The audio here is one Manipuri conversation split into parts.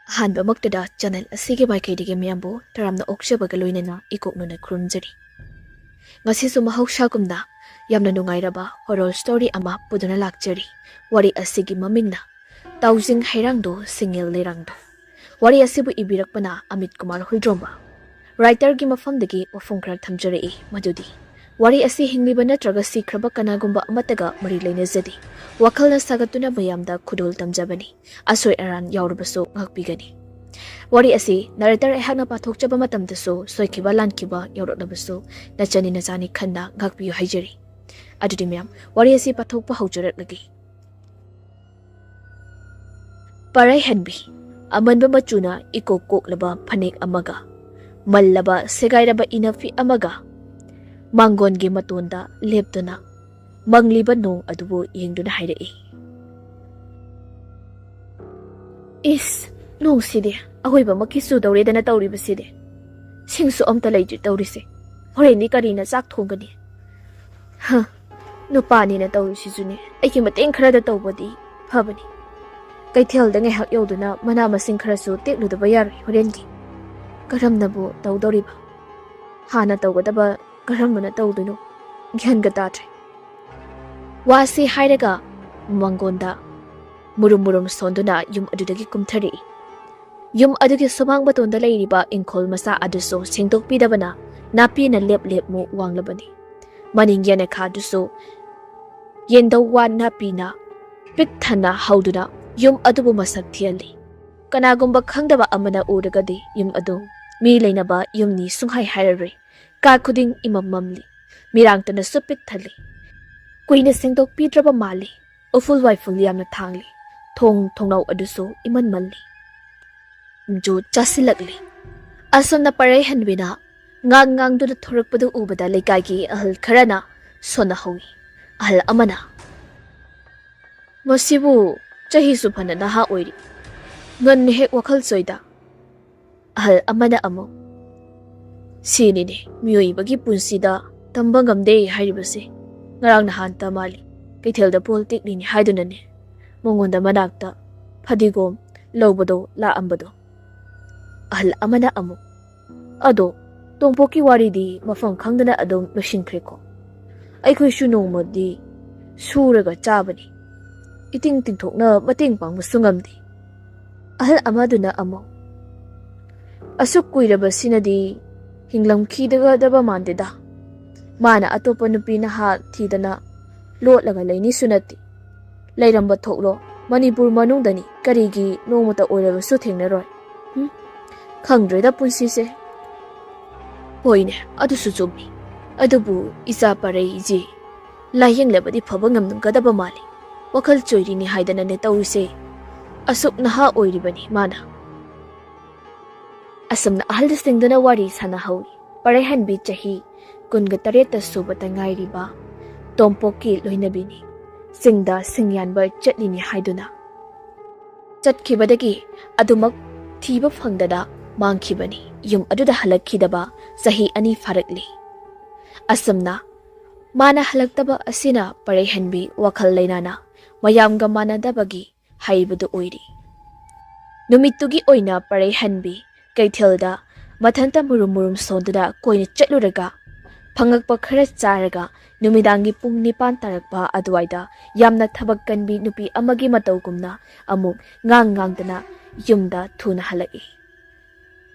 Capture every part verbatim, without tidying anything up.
ꯑꯍꯥꯟꯕꯃꯛꯇꯗ ꯆꯦꯅꯦꯜ ꯑꯁꯤꯒꯤ ꯃꯥꯏꯀꯩꯗꯒꯤ ꯃꯌꯥꯝꯕꯨ ꯇꯔꯥꯝꯅ ꯑꯣꯛꯆꯕꯒ ꯂꯣꯏꯅꯅ ꯏꯀꯣꯛꯅꯅ ꯈꯨꯔꯨꯝꯖꯔꯤ꯫ ꯉꯁꯤꯁꯨ ꯃꯍꯧꯁꯥꯒꯨꯝꯅ ꯌꯥꯝꯅ ꯅꯨꯡꯉꯥꯏꯔꯕ horror story ꯑꯃ ꯄꯨꯗꯨꯅ ꯂꯥꯛꯆꯔꯤ꯫ ꯋꯥꯔꯤ ꯑꯁꯤꯒꯤ ꯃꯃꯤꯡꯅ ꯇꯥꯎꯖꯤꯡ ꯍꯩꯔꯥꯡꯗꯣ ꯁꯤꯡꯉꯦꯜ ꯂꯩꯔꯥꯡꯗꯣ꯫ ꯋꯥꯔꯤ ꯑꯁꯤꯕꯨ ꯏꯕꯤꯔꯛꯄꯅ ꯑꯃꯤꯠ ꯀꯨꯃꯥꯔ ꯍꯨꯏꯗ꯭ꯔꯣꯝꯕ꯫ Writerꯒꯤ ꯃꯐꯝꯗꯒꯤ ꯋꯥꯐꯝ ꯈꯔ ꯊꯝꯖꯔꯛꯏ, ꯃꯗꯨꯗꯤ ꯋꯥꯔꯤ ꯑꯁꯤ ꯍꯤꯡꯂꯤꯕ ꯅꯠꯇ꯭ꯔꯒ ꯁꯤꯈ꯭ꯔꯕ ꯀꯅꯥꯒꯨꯝꯕ ꯑꯃꯠꯇꯒ ꯃꯔꯤ ꯂꯩꯅꯖꯗꯦ꯫ ꯋꯥꯈꯜꯅ ꯁꯥꯒꯠꯇꯨꯅ ꯃꯌꯥꯝꯗ ꯈꯨꯗꯣꯜ ꯇꯝꯖꯕꯅꯤ꯫ ꯑꯁꯣꯏ ꯑꯔꯥꯟ ꯌꯥꯎꯔꯕꯁꯨ ꯉꯥꯛꯄꯤꯒꯅꯤ꯫ ꯋꯥꯔꯤ ꯑꯁꯤ narrator ꯑꯩꯍꯥꯛꯅ ꯄꯥꯊꯣꯛꯆꯕ ꯃꯇꯝꯗꯁꯨ ꯁꯣꯏꯈꯤꯕ ꯂꯥꯟꯈꯤꯕ ꯌꯥꯎꯔꯛꯂꯕꯁꯨ ꯅꯆꯟꯅꯤ ꯅꯆꯥꯅꯤ ꯈꯟꯅ ꯉꯥꯛꯄꯤꯌꯨ ꯍꯥꯏꯖꯔꯤ꯫ ꯑꯗꯨꯗꯤ ꯃꯌꯥꯝ, ꯋꯥꯔꯤ ꯑꯁꯤ ꯄꯥꯊꯣꯛꯄ ꯍꯧꯖꯔꯛꯂꯒꯦ꯫ ꯄꯔꯩꯍꯟꯕꯤ, ꯑꯃꯟꯕ ꯃꯆꯨꯅ ꯏꯀꯣꯛ ꯀꯣꯛꯂꯕ ꯐꯅꯦꯛ ꯑꯃꯒ, ꯃꯜꯂꯕ ꯁꯦꯒꯥꯏꯔꯕ ꯏꯅꯐꯤ ꯑꯃꯒ, ꯃꯥꯡꯒꯣꯟꯒꯤ ꯃꯇꯣꯟꯗ ꯂꯦꯞꯇꯨꯅ ꯃꯪꯂꯤꯕ ꯅꯣꯡ ꯑꯗꯨꯕꯨ ꯌꯦꯡꯗꯨꯅ ꯍꯥꯏꯔꯛꯏ꯫ "ꯏꯁ, ꯅꯣꯡꯁꯤꯗꯤ ꯑꯍꯣꯏꯕꯃꯛꯀꯤ ꯆꯨꯗꯧꯔꯦꯗꯅ ꯇꯧꯔꯤꯕꯁꯤꯗꯤ꯫ ꯁꯤꯡꯁꯨ ꯑꯝꯇ ꯂꯩꯇ꯭ꯔꯤ ꯇꯧꯔꯤꯁꯦ꯫ ꯍꯣꯔꯦꯟꯗꯤ ꯀꯔꯤꯅ ꯆꯥꯛ ꯊꯣꯡꯒꯅꯤ? ꯍ, ꯅꯨꯄꯥꯅꯤꯅ ꯇꯧꯔꯤꯁꯤꯁꯨꯅꯦ, ꯑꯩꯒꯤ ꯃꯇꯦꯡ ꯈꯔꯗ ꯇꯧꯕꯗꯤ ꯐꯕꯅꯤ꯫ ꯀꯩꯊꯦꯜꯗ ꯉꯥꯏꯍꯥꯛ ꯌꯧꯗꯨꯅ ꯃꯅꯥ ꯃꯁꯤꯡ ꯈꯔꯁꯨ ꯇꯦꯛꯂꯨꯗꯕ ꯌꯥꯔꯣꯏ ꯍꯣꯔꯦꯟꯒꯤ꯫ ꯀꯔꯝꯅꯕꯨ ꯇꯧꯗꯧꯔꯤꯕ? ꯍꯥꯟꯅ ꯇꯧꯒꯗꯕ ꯀꯔꯝꯕꯅ ꯇꯧꯗꯣꯏꯅꯣ? ꯒ꯭ꯌꯥꯟꯒ ꯇꯥꯗ꯭ꯔꯦ꯫" ꯋꯥꯁꯤ ꯍꯥꯏꯔꯒ ꯃꯪꯒꯣꯟꯗ ꯃꯨꯔꯨꯝ ꯃꯨꯔꯨꯝ ꯁꯣꯟꯗꯨꯅ ꯌꯨꯝ ꯑꯗꯨꯗꯒꯤ ꯀꯨꯝꯊꯔꯛꯏ꯫ ꯌꯨꯝ ꯑꯗꯨꯒꯤ ꯁꯨꯃꯥꯡ ꯃꯇꯣꯟꯗ ꯂꯩꯔꯤꯕ ꯏꯪꯈꯣꯜ ꯃꯆꯥ ꯑꯗꯨꯁꯨ ꯁꯦꯡꯗꯣꯛꯄꯤꯗꯕꯅ ꯅꯥꯄꯤꯅ ꯂꯦꯞ ꯂꯦꯞꯃꯨꯛ ꯋꯥꯡꯂꯕꯅꯤ꯫ ꯃꯅꯤꯡ ꯌꯦꯅꯈꯥꯗꯨꯁꯨ ꯌꯦꯟꯗꯧ ꯋꯥ ꯅꯥꯄꯤꯅ ꯄꯤꯛ ꯊꯟꯅ ꯍꯧꯗꯨꯅ ꯌꯨꯝ ꯑꯗꯨꯕꯨ ꯃꯁꯛ ꯊꯤꯍꯜꯂꯤ꯫ ꯀꯅꯥꯒꯨꯝꯕ ꯈꯪꯗꯕ ꯑꯃꯅ ꯎꯔꯒꯗꯤ ꯌꯨꯝ ꯑꯗꯨ ꯃꯤ ꯂꯩꯅꯕ ꯌꯨꯝꯅꯤ ꯁꯨꯡꯍꯥꯏ ꯍꯥꯏꯔꯔꯣꯏ꯫ ꯀꯥ ꯈꯨꯗꯤꯡ ꯏꯃꯝ ꯃꯝꯂꯤ꯫ ꯃꯤꯔꯥꯡꯇꯅꯁꯨ ꯄꯤꯛ ꯊꯜꯂꯤ꯫ ꯀꯨꯏꯅ ꯁꯦꯡꯗꯣꯛꯄꯤꯗ꯭ꯔꯕ ꯃꯥꯜꯂꯤ꯫ ꯎꯐꯨꯜ ꯋꯥꯏꯐꯨꯜ ꯌꯥꯝꯅ ꯊꯥꯡꯂꯤ꯫ ꯊꯣꯡ ꯊꯣꯡꯅꯥꯎ ꯑꯗꯨꯁꯨ ꯏꯃꯟ ꯃꯜꯂꯤ꯫ ꯖꯨ ꯆꯥꯁꯤꯜꯂꯛꯂꯤ꯫ ꯑꯁꯣꯝꯅ ꯄꯔꯩꯍꯟꯕꯤꯅ ꯉꯥꯡ ꯉꯥꯡꯗꯨꯅ ꯊꯣꯔꯛꯄꯗꯨ ꯎꯕꯗ ꯂꯩꯀꯥꯏꯒꯤ ꯑꯍꯜ ꯈꯔꯅ ꯁꯣꯟꯅꯍꯧꯏ꯫ ꯑꯍꯜ ꯑꯃꯅ, "ꯃꯁꯤꯕꯨ ꯆꯍꯤꯁꯨ ꯐꯅ ꯅꯍꯥ ꯑꯣꯏꯔꯤ, ꯉꯟꯅ ꯍꯦꯛ ꯋꯥꯈꯜ ꯆꯣꯏꯗ꯫" ꯑꯍꯜ ꯑꯃꯅ ꯑꯃꯨꯛ, "ꯁꯤꯅꯤꯅꯦ ꯃꯤꯑꯣꯏꯕꯒꯤ ꯄꯨꯟꯁꯤꯗ ꯇꯝꯕ ꯉꯝꯗꯦ ꯍꯥꯏꯔꯤꯕꯁꯦ꯫ ꯉꯔꯥꯡ ꯅꯍꯥꯟꯇ ꯃꯥꯜꯂꯤ, ꯀꯩꯊꯦꯜꯗ ꯄꯣꯜ ꯇꯦꯛꯂꯤꯅꯤ ꯍꯥꯏꯗꯨꯅꯅꯦ ꯃꯉꯣꯟꯗ ꯃꯅꯥꯛꯇ ꯐꯗꯤꯒꯣꯝ ꯂꯧꯕꯗꯣ ꯂꯥꯛꯑꯝꯕꯗꯣ꯫ ꯑꯍꯜ ꯑꯃꯅ ꯑꯃꯨꯛ, "ꯑꯗꯣ ꯇꯣꯝꯄꯣꯛꯀꯤ ꯋꯥꯔꯤꯗꯤ ꯃꯐꯝ ꯈꯪꯗꯅ ꯑꯗꯨꯝ ꯂꯣꯏꯁꯤꯟꯈ꯭ꯔꯦꯀꯣ꯫ ꯑꯩꯈꯣꯏꯁꯨ ꯅꯣꯡꯃꯗꯤ ꯁꯨꯔꯒ ꯆꯥꯕꯅꯤ꯫ ꯏꯇꯤꯡ ꯇꯤꯡꯊꯣꯛꯅ ꯃꯇꯦꯡ ꯄꯥꯡꯕꯁꯨ ꯉꯝꯗꯦ꯫" ꯑꯍꯜ ꯑꯃꯗꯨꯅ ꯑꯃꯨꯛ, "ꯑꯁꯨꯛ ꯀꯨꯏꯔꯕꯁꯤꯅꯗꯤ ꯍꯤꯡꯂꯝꯈꯤꯗꯒꯗꯕ ꯃꯥꯟꯗꯦꯗ꯫ ꯃꯥꯅ ꯑꯇꯣꯞꯄ ꯅꯨꯄꯤ ꯅꯍꯥ ꯊꯤꯗꯅ ꯂꯣꯠꯂꯒ ꯂꯩꯅꯤꯁꯨ ꯅꯠꯇꯦ꯫ ꯂꯩꯔꯝꯕ ꯊꯣꯛꯂꯣ, ꯃꯅꯤꯄꯨꯔ ꯃꯅꯨꯡꯗꯅꯤ, ꯀꯔꯤꯒꯤ ꯅꯣꯡꯃꯇ ꯑꯣꯏꯔꯕꯁꯨ ꯊꯦꯡꯅꯔꯣꯏ꯫ ꯍꯨꯝ? ꯈꯪꯗ꯭ꯔꯦꯗ ꯄꯨꯟꯁꯤꯁꯦ꯫" "ꯍꯣꯏꯅꯦ, ꯑꯗꯨꯁꯨ ꯆꯨꯝꯃꯤ꯫ ꯑꯗꯨꯕꯨ ꯏꯆꯥ ꯄꯥꯔꯩ ꯏꯆꯦ, ꯂꯥꯏꯌꯦꯡꯂꯕꯗꯤ ꯐꯕ ꯉꯝꯒꯗꯕ ꯃꯥꯜꯂꯤ꯫ ꯋꯥꯈꯜ ꯆꯣꯏꯔꯤꯅꯤ ꯍꯥꯏꯗꯅꯅꯦ ꯇꯧꯔꯤꯁꯦ꯫ ꯑꯁꯨꯛ ꯅꯍꯥ ꯑꯣꯏꯔꯤꯕꯅꯤ ꯃꯥꯅ꯫" ꯑꯁꯨꯝꯅ ꯑꯍꯜꯁꯤꯡꯗꯨꯅ ꯋꯥꯔꯤ ꯁꯥꯟꯅꯍꯧꯏ꯫ ꯄꯔꯩꯍꯟꯕꯤ ꯆꯍꯤ ꯀꯨꯟꯒ ꯇꯔꯦꯠꯇ ꯁꯨꯕꯇ ꯉꯥꯏꯔꯤꯕ ꯇꯣꯝꯄꯣꯛꯀꯤ ꯂꯣꯏꯅꯕꯤꯅꯤ꯫ ꯆꯤꯡꯗ ꯁꯤꯡ ꯌꯥꯟꯕ ꯆꯠꯂꯤꯅꯤ ꯍꯥꯏꯗꯨꯅ ꯆꯠꯈꯤꯕꯗꯒꯤ ꯑꯗꯨꯃꯛ ꯊꯤꯕ ꯐꯪꯗꯅ ꯃꯥꯡꯈꯤꯕꯅꯤ꯫ ꯌꯨꯝ ꯑꯗꯨꯗ ꯍꯜꯂꯛꯈꯤꯗꯕ ꯆꯍꯤ ꯑꯅꯤ ꯐꯥꯔꯛꯂꯤ꯫ ꯑꯁꯨꯝꯅ ꯃꯥꯅ ꯍꯜꯂꯛꯇꯕ ꯑꯁꯤꯅ ꯄꯔꯩꯍꯟꯕꯤ ꯋꯥꯈꯜ ꯂꯩꯅꯥꯅ ꯃꯌꯥꯝꯒ ꯃꯥꯟꯅꯗꯕꯒꯤ ꯍꯥꯏꯕꯗꯨ ꯑꯣꯏꯔꯤ꯫ ꯅꯨꯃꯤꯠꯇꯨꯒꯤ ꯑꯣꯏꯅ ꯄꯔꯩꯍꯟꯕꯤ ꯀꯩꯊꯦꯜꯗ ꯃꯊꯟꯇ ꯃꯨꯔꯨꯝ ꯃꯨꯔꯨꯝ ꯁꯣꯟꯗꯨꯅ ꯀꯣꯏꯅ ꯆꯠꯂꯨꯔꯒ, ꯐꯪꯉꯛꯄ ꯈꯔ ꯆꯥꯔꯒ, ꯅꯨꯃꯤꯗꯥꯡꯒꯤ ꯄꯨꯡ ꯅꯤꯄꯥꯟ ꯇꯥꯔꯛꯄ ꯑꯗꯨꯋꯥꯏꯗ ꯌꯥꯝꯅ ꯊꯕꯛ ꯀꯟꯕꯤ ꯅꯨꯄꯤ ꯑꯃꯒꯤ ꯃꯇꯧꯒꯨꯝꯅ ꯑꯃꯨꯛ ꯉꯥꯡ ꯉꯥꯡꯗꯅ ꯌꯨꯝꯗ ꯊꯨꯅ ꯍꯜꯂꯛꯏ꯫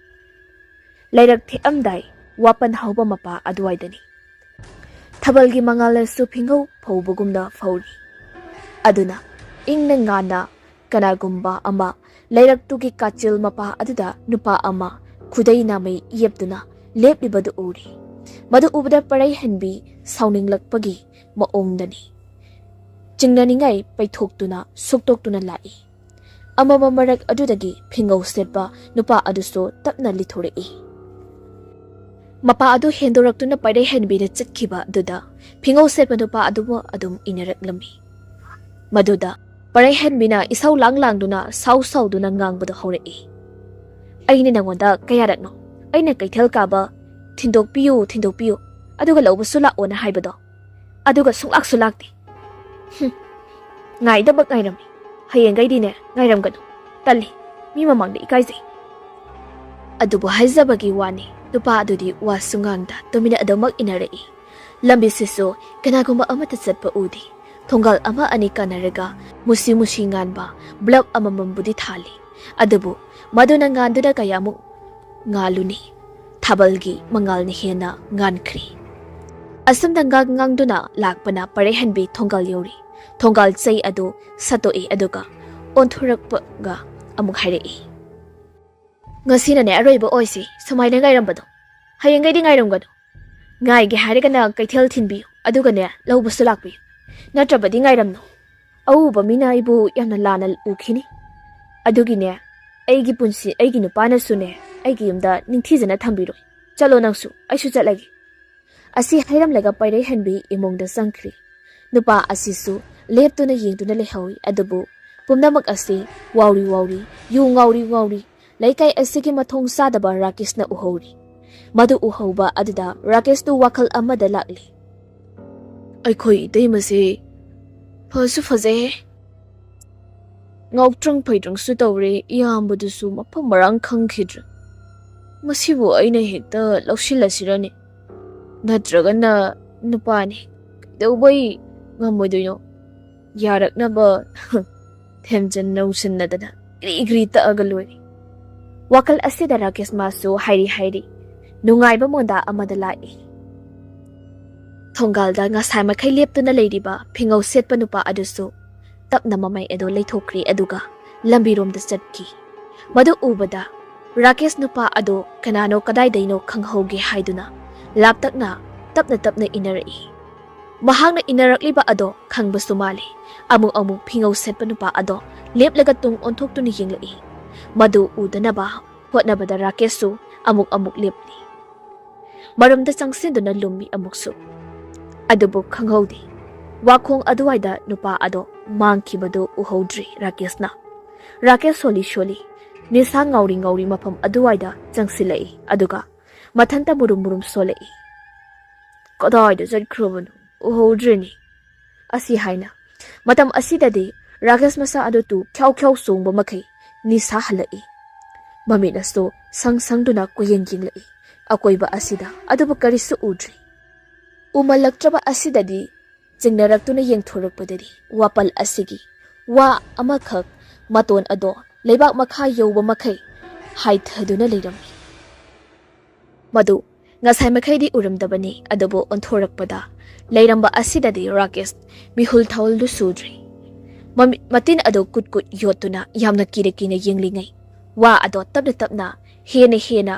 ꯂꯩꯔꯛ ꯊꯦꯛꯑꯝꯗꯥꯏ ꯋꯥꯄꯟ ꯍꯧꯕ ꯃꯄꯥ ꯑꯗꯨꯋꯥꯏꯗꯅꯤ꯫ ꯊꯥꯕꯜꯒꯤ ꯃꯉꯥꯜꯅꯁꯨ ꯐꯤꯡꯍꯧ ꯐꯧꯕꯒꯨꯝꯅ ꯐꯧꯔꯤ꯫ ꯑꯗꯨꯅ ꯏꯪꯅ ꯉꯥꯅ ꯀꯅꯥꯒꯨꯝꯕ ꯑꯃ ꯂꯩꯔꯛꯇꯨꯒꯤ ꯀꯥꯆꯤꯜ ꯃꯄꯥ ꯑꯗꯨꯗ ꯅꯨꯄꯥ ꯑꯃ ꯈꯨꯗꯩ ꯅꯥꯃꯩ ꯌꯦꯞꯇꯨꯅ ꯂꯦꯞꯂꯤꯕꯗꯨ ꯎꯔꯤ꯫ ꯃꯗꯨ ꯎꯕꯗ ꯄꯔꯩꯍꯟꯕꯤ ꯁꯥꯎꯅꯤꯡꯂꯛꯄꯒꯤ ꯃꯑꯣꯡꯗꯅꯤ꯫ ꯆꯤꯡꯅꯅꯤꯡꯉꯥꯏ ꯄꯩꯊꯣꯛꯇꯨꯅ ꯁꯨꯛꯇꯣꯛꯇꯨꯅ ꯂꯥꯛꯏ꯫ ꯑꯃꯝꯕ ꯃꯔꯛ ꯑꯗꯨꯗꯒꯤ ꯐꯤꯉꯧ ꯁꯦꯠꯄ ꯅꯨꯄꯥ ꯑꯗꯨꯁꯨ ꯇꯞꯅ ꯂꯤꯊꯣꯔꯛꯏ꯫ ꯃꯄꯥ ꯑꯗꯨ ꯍꯦꯟꯗꯣꯔꯛꯇꯨꯅ ꯄꯔꯩꯍꯟꯕꯤꯅ ꯆꯠꯈꯤꯕ ꯑꯗꯨꯗ ꯐꯤꯉꯧ ꯁꯦꯠꯄ ꯅꯨꯄꯥ ꯑꯗꯨꯕꯨ ꯑꯗꯨꯝ ꯏꯟꯅꯔꯛꯂꯝꯃꯤ꯫ ꯃꯗꯨꯗ ꯄꯔꯩꯍꯟꯕꯤꯅ ꯏꯁꯧ ꯂꯥꯡ ꯂꯥꯡꯗꯨꯅ ꯁꯥꯎ ꯁꯥꯎꯗꯨꯅ ꯉꯥꯡꯕꯗꯨ ꯍꯧꯔꯛꯏ꯫ "ꯑꯩꯅ ꯅꯉꯣꯟꯗ ꯀꯌꯥꯔꯛꯅꯣ ꯑꯩꯅ ꯀꯩꯊꯦꯜ ꯀꯥꯕ ꯊꯤꯟꯗꯣꯛꯄꯤꯌꯨ, ꯊꯤꯟꯗꯣꯛꯄꯤꯌꯨ, ꯑꯗꯨꯒ ꯂꯧꯕꯁꯨ ꯂꯥꯛꯑꯣꯅ ꯍꯥꯏꯕꯗꯣ? ꯑꯗꯨꯒ ꯁꯨꯡꯂꯥꯛꯁꯨ ꯂꯥꯛꯇꯦ꯫ ꯍꯨꯝ, ꯉꯥꯏꯗꯃꯛ ꯉꯥꯏꯔꯝꯃꯤ꯫ ꯍꯌꯦꯡꯈꯩꯗꯤꯅꯦ ꯉꯥꯏꯔꯝꯒꯅꯨ꯫ "ꯇꯜꯂꯤ, ꯃꯤ ꯃꯃꯥꯡꯗ ꯏꯀꯥꯏꯖꯩ"꯫ ꯑꯗꯨꯕꯨ ꯍꯥꯏꯖꯕꯒꯤ ꯋꯥꯅꯤ, ꯅꯨꯄꯥ ꯑꯗꯨꯗꯤ ꯋꯥꯁꯨ ꯉꯥꯡꯗ ꯇꯨꯃꯤꯟꯅ ꯑꯗꯨꯃꯛ ꯏꯟꯅꯔꯛꯏ꯫ ꯂꯝꯕꯤꯁꯤꯁꯨ ꯀꯅꯥꯒꯨꯝꯕ ꯑꯃꯠꯇ ꯆꯠꯄ ꯎꯗꯦ꯫ ꯊꯣꯡꯒꯥꯜ ꯑꯃ ꯑꯅꯤ ꯀꯥꯟꯅꯔꯒ ꯃꯨꯁꯤ ꯃꯨꯁꯤ ꯉꯥꯟꯕ ꯕ꯭ꯂꯕ ꯑꯃꯃꯝꯕꯨꯗꯤ ꯊꯥꯜꯂꯤ, ꯑꯗꯨꯕꯨ ꯃꯗꯨꯅ ꯉꯥꯟꯗꯨꯅ ꯀꯌꯥꯃꯨꯛ ꯉꯥꯜꯂꯨꯅꯤ? ꯊꯥꯕꯜꯒꯤ ꯃꯉꯥꯜꯅ ꯍꯦꯟꯅ ꯉꯥꯟꯈ꯭ꯔꯤ꯫ ꯑꯁꯨꯝꯅ ꯉꯥꯡ ꯉꯥꯡꯗꯨꯅ ꯂꯥꯛꯄꯅ ꯄꯔꯩꯍꯟꯕꯤ ꯊꯣꯡꯒꯥꯜ ꯌꯧꯔꯤ꯫ ꯊꯣꯡꯒꯥꯜ ꯆꯩ ꯑꯗꯨ ꯁꯠꯇꯣꯛꯏ, ꯑꯗꯨꯒ ꯑꯣꯟꯊꯣꯔꯛꯄꯒ ꯑꯃꯨꯛ ꯍꯥꯏꯔꯛꯏ, "ꯉꯁꯤꯅꯅꯦ ꯑꯔꯣꯏꯕ ꯑꯣꯏꯁꯤ ꯁꯨꯃꯥꯏꯅ ꯉꯥꯏꯔꯝꯕꯗꯣ꯫ ꯍꯌꯦꯡꯈꯩꯗꯤ ꯉꯥꯏꯔꯝꯒꯅꯨ꯫ ꯉꯥꯏꯒꯦ ꯍꯥꯏꯔꯒꯅ ꯀꯩꯊꯦꯜ ꯊꯤꯟꯕꯤꯌꯨ, ꯑꯗꯨꯒꯅꯦ ꯂꯧꯕꯁꯨ ꯂꯥꯛꯄꯤꯌꯨ꯫ ꯅꯠꯇ꯭ꯔꯕꯗꯤ ꯉꯥꯏꯔꯝꯅꯨ꯫ ꯑꯎꯕ ꯃꯤꯅ ꯑꯩꯕꯨ ꯌꯥꯝꯅ ꯂꯥꯟꯅ ꯎꯈꯤꯅꯤ꯫ ꯑꯗꯨꯒꯤꯅꯦ, ꯑꯩꯒꯤ ꯄꯨꯟꯁꯤ, ꯑꯩꯒꯤ ꯅꯨꯄꯥꯅꯁꯨꯅꯦ ꯑꯩꯒꯤ ꯌꯨꯝꯗ ꯅꯤꯡꯊꯤꯖꯅ ꯊꯝꯕꯤꯔꯣꯏ꯫ ꯆꯠꯂꯣ ꯅꯪꯁꯨ, ꯑꯩꯁꯨ ꯆꯠꯂꯒꯦ"꯫ ꯑꯁꯤ ꯍꯥꯏꯔꯝꯂꯒ ꯄꯩꯔꯩꯍꯟꯕꯤ ꯏꯃꯨꯡꯗ ꯆꯪꯈ꯭ꯔꯤ꯫ ꯅꯨꯄꯥ ꯑꯁꯤꯁꯨ ꯂꯦꯞꯇꯨꯅ ꯌꯦꯡꯗꯨꯅ ꯂꯩꯍꯧꯏ, ꯑꯗꯨꯕꯨ ꯄꯨꯝꯅꯃꯛ ꯑꯁꯤ ꯋꯥꯎꯔꯤ ꯋꯥꯎꯔꯤ, ꯌꯨ ꯉꯥꯎꯔꯤ ꯉꯥꯎꯔꯤ, ꯂꯩꯀꯥꯏ ꯑꯁꯤꯒꯤ ꯃꯊꯣꯡ ꯆꯥꯗꯕ ꯔꯥꯀꯦꯁꯅ ꯎꯍꯧꯔꯤ꯫ ꯃꯗꯨ ꯎꯍꯧꯕ ꯑꯗꯨꯗ ꯔꯥꯀꯦꯁꯇꯨ ꯋꯥꯈꯜ ꯑꯃꯗ ꯂꯥꯛꯂꯤ꯫ "ꯑꯩꯈꯣꯏ ꯏꯇꯩꯃꯁꯦ ꯐꯁꯨ ꯐꯖꯩꯍꯦ꯫ ꯉꯥꯎꯇ꯭ꯔꯪ ꯐꯩꯗ꯭ꯔꯪꯁꯨ ꯇꯧꯔꯦ, ꯏꯌꯥꯝꯕꯗꯨꯁꯨ ꯃꯐꯝ ꯃꯔꯥꯡ ꯈꯪꯈꯤꯗ꯭ꯔꯦ꯫ ꯃꯁꯤꯕꯨ ꯑꯩꯅ ꯍꯦꯛꯇ ꯂꯧꯁꯤꯜꯂꯁꯤꯔꯅꯦ? ꯅꯠꯇ꯭ꯔꯒꯅ ꯅꯨꯄꯥꯅꯤ, ꯀꯩꯗꯧꯕꯩ ꯉꯝꯃꯣꯏꯗꯣꯏꯅꯣ? ꯌꯥꯔꯛꯅꯕ ꯊꯦꯝꯖꯤꯟ ꯅꯧꯁꯤꯟꯅꯗꯅ ꯒ꯭ꯔꯤ ꯒ꯭ꯔꯤ ꯇꯛꯑꯒ ꯂꯣꯏꯔꯦ"꯫ ꯋꯥꯈꯜ ꯑꯁꯤꯗ ꯔꯥꯀꯦꯁ ꯃꯥꯁꯨ ꯍꯥꯏꯔꯤ ꯍꯥꯏꯔꯤ ꯅꯨꯡꯉꯥꯏꯕ ꯃꯣꯟꯗꯥ ꯑꯃꯗ ꯂꯥꯛꯏ꯫ ꯊꯣꯡꯒꯥꯜꯗ ꯉꯁꯥꯏ ꯃꯈꯩ ꯂꯦꯞꯇꯨꯅ ꯂꯩꯔꯤꯕ ꯐꯤꯉꯧ ꯁꯦꯠꯄ ꯅꯨꯄꯥ ꯑꯗꯨꯁꯨ ꯇꯞꯅ ꯃꯃꯩ ꯑꯗꯨ ꯂꯩꯊꯣꯛꯈ꯭ꯔꯦ, ꯑꯗꯨꯒ ꯂꯝꯕꯤꯔꯣꯝꯗ ꯆꯠꯈꯤ꯫ ꯃꯗꯨ ꯎꯕꯗ ꯔꯥꯀꯦꯁ ꯅꯨꯄꯥ ꯑꯗꯨ ꯀꯅꯥꯅꯣ, ꯀꯗꯥꯏꯗꯩꯅꯣ ꯈꯪꯍꯧꯒꯦ ꯍꯥꯏꯗꯨꯅ ꯂꯥꯞꯇꯛꯅ ꯇꯞꯅ ꯇꯞꯅ ꯏꯟꯅꯔꯛꯏ꯫ ꯃꯍꯥꯛꯅ ꯏꯟꯅꯔꯛꯂꯤꯕ ꯑꯗꯣ ꯈꯪꯕꯁꯨ ꯃꯥꯜꯂꯤ꯫ ꯑꯃꯨꯛ ꯑꯃꯨꯛ ꯐꯤꯉꯧ ꯁꯦꯠꯄ ꯅꯨꯄꯥ ꯑꯗꯣ ꯂꯦꯞꯂꯒ ꯇꯨꯡ ꯑꯣꯟꯊꯣꯛꯇꯨꯅ ꯌꯦꯡꯂꯛꯏ꯫ ꯃꯗꯨ ꯎꯗꯅꯕ ꯍꯣꯠꯅꯕꯗ ꯔꯥꯀꯦꯁꯁꯨ ꯑꯃꯨꯛ ꯑꯃꯨꯛ ꯂꯦꯞꯂꯤ꯫ ꯃꯔꯨꯝꯗ ꯆꯪꯁꯤꯟꯗꯨꯅ ꯂꯨꯝꯃꯤ ꯑꯃꯨꯛꯁꯨ꯫ ꯑꯗꯨꯕꯨ ꯈꯪꯍꯧꯗꯦ꯫ ꯋꯥꯈꯣꯡ ꯑꯗꯨꯋꯥꯏꯗ ꯅꯨꯄꯥ ꯑꯗꯣ ꯃꯥꯡꯈꯤꯕꯗꯨ ꯎꯍꯧꯗ꯭ꯔꯤ ꯔꯥꯀꯦꯁꯅ꯫ ꯔꯥꯀꯦꯁ ꯁꯣꯜꯂꯤ ꯁꯣꯜꯂꯤ ꯅꯤꯁꯥ ꯉꯥꯎꯔꯤ ꯉꯥꯎꯔꯤ ꯃꯐꯝ ꯑꯗꯨꯋꯥꯏꯗ ꯆꯪꯁꯤꯜꯂꯛꯏ, ꯑꯗꯨꯒ ꯃꯊꯟꯇ ꯃꯨꯔꯨꯝ ꯃꯨꯔꯨꯝ ꯁꯣꯜꯂꯛꯏ꯫ "ꯀꯗꯥꯏꯗ ꯆꯠꯈ꯭ꯔꯕꯅꯣ? ꯎꯍꯧꯗ꯭ꯔꯦꯅꯦ"꯫ ꯑꯁꯤ ꯍꯥꯏꯅ ꯃꯇꯝ ꯑꯁꯤꯗꯗꯤ ꯔꯥꯀꯦꯁ ꯃꯁꯥ ꯑꯗꯨ ꯇꯨ ꯈ꯭ꯌꯥꯎ ꯈ꯭ꯌꯥꯎ ꯆꯣꯡꯕ ꯃꯈꯩ ꯅꯤꯁꯥ ꯍꯜꯂꯛꯏ꯫ ꯃꯃꯤꯠ ꯑꯁꯨ ꯁꯪ ꯁꯪꯗꯨꯅ ꯀꯣꯏꯌꯦꯡ ꯌꯦꯡꯂꯛꯏ꯫ ꯑꯀꯣꯏꯕ ꯑꯁꯤꯗ ꯑꯗꯨꯕꯨ ꯀꯔꯤꯁꯨ ꯎꯗ꯭ꯔꯤ꯫ ꯎꯃꯜꯂꯛꯇ꯭ꯔꯕ ꯑꯁꯤꯗꯗꯤ ꯆꯤꯡꯅꯔꯛꯇꯨꯅ ꯌꯦꯡꯊꯣꯔꯛꯄꯗꯗꯤ ꯋꯥꯄꯜ ꯑꯁꯤꯒꯤ ꯋꯥ ꯑꯃꯈꯛ ꯃꯇꯣꯟ ꯑꯗꯣ ꯂꯩꯕꯥꯛ ꯃꯈꯥ ꯌꯧꯕ ꯃꯈꯩ ꯍꯥꯏꯊꯗꯨꯅ ꯂꯩꯔꯝꯃꯤ꯫ ꯃꯗꯨ ꯉꯁꯥꯏ ꯃꯈꯩꯗꯤ ꯎꯔꯝꯗꯕꯅꯤ, ꯑꯗꯨꯕꯨ ꯑꯣꯟꯊꯣꯔꯛꯄꯗ ꯂꯩꯔꯝꯕ ꯑꯁꯤꯗꯗꯤ ꯔꯥꯀꯦꯁ ꯃꯤꯍꯨꯜ ꯊꯥꯍꯨꯜꯗꯨ ꯁꯨꯗ꯭ꯔꯤ꯫ ꯃꯃꯤꯠ ꯃꯇꯤꯟ ꯑꯗꯨ ꯀꯨꯠ ꯀꯨꯠ ꯌꯣꯠꯇꯨꯅ ꯌꯥꯝꯅ ꯀꯤꯅ ꯀꯤꯅ ꯌꯦꯡꯂꯤꯉꯩ ꯋꯥ ꯑꯗꯣ ꯇꯞꯅ ꯇꯞꯅ ꯍꯦꯟꯅ ꯍꯦꯟꯅ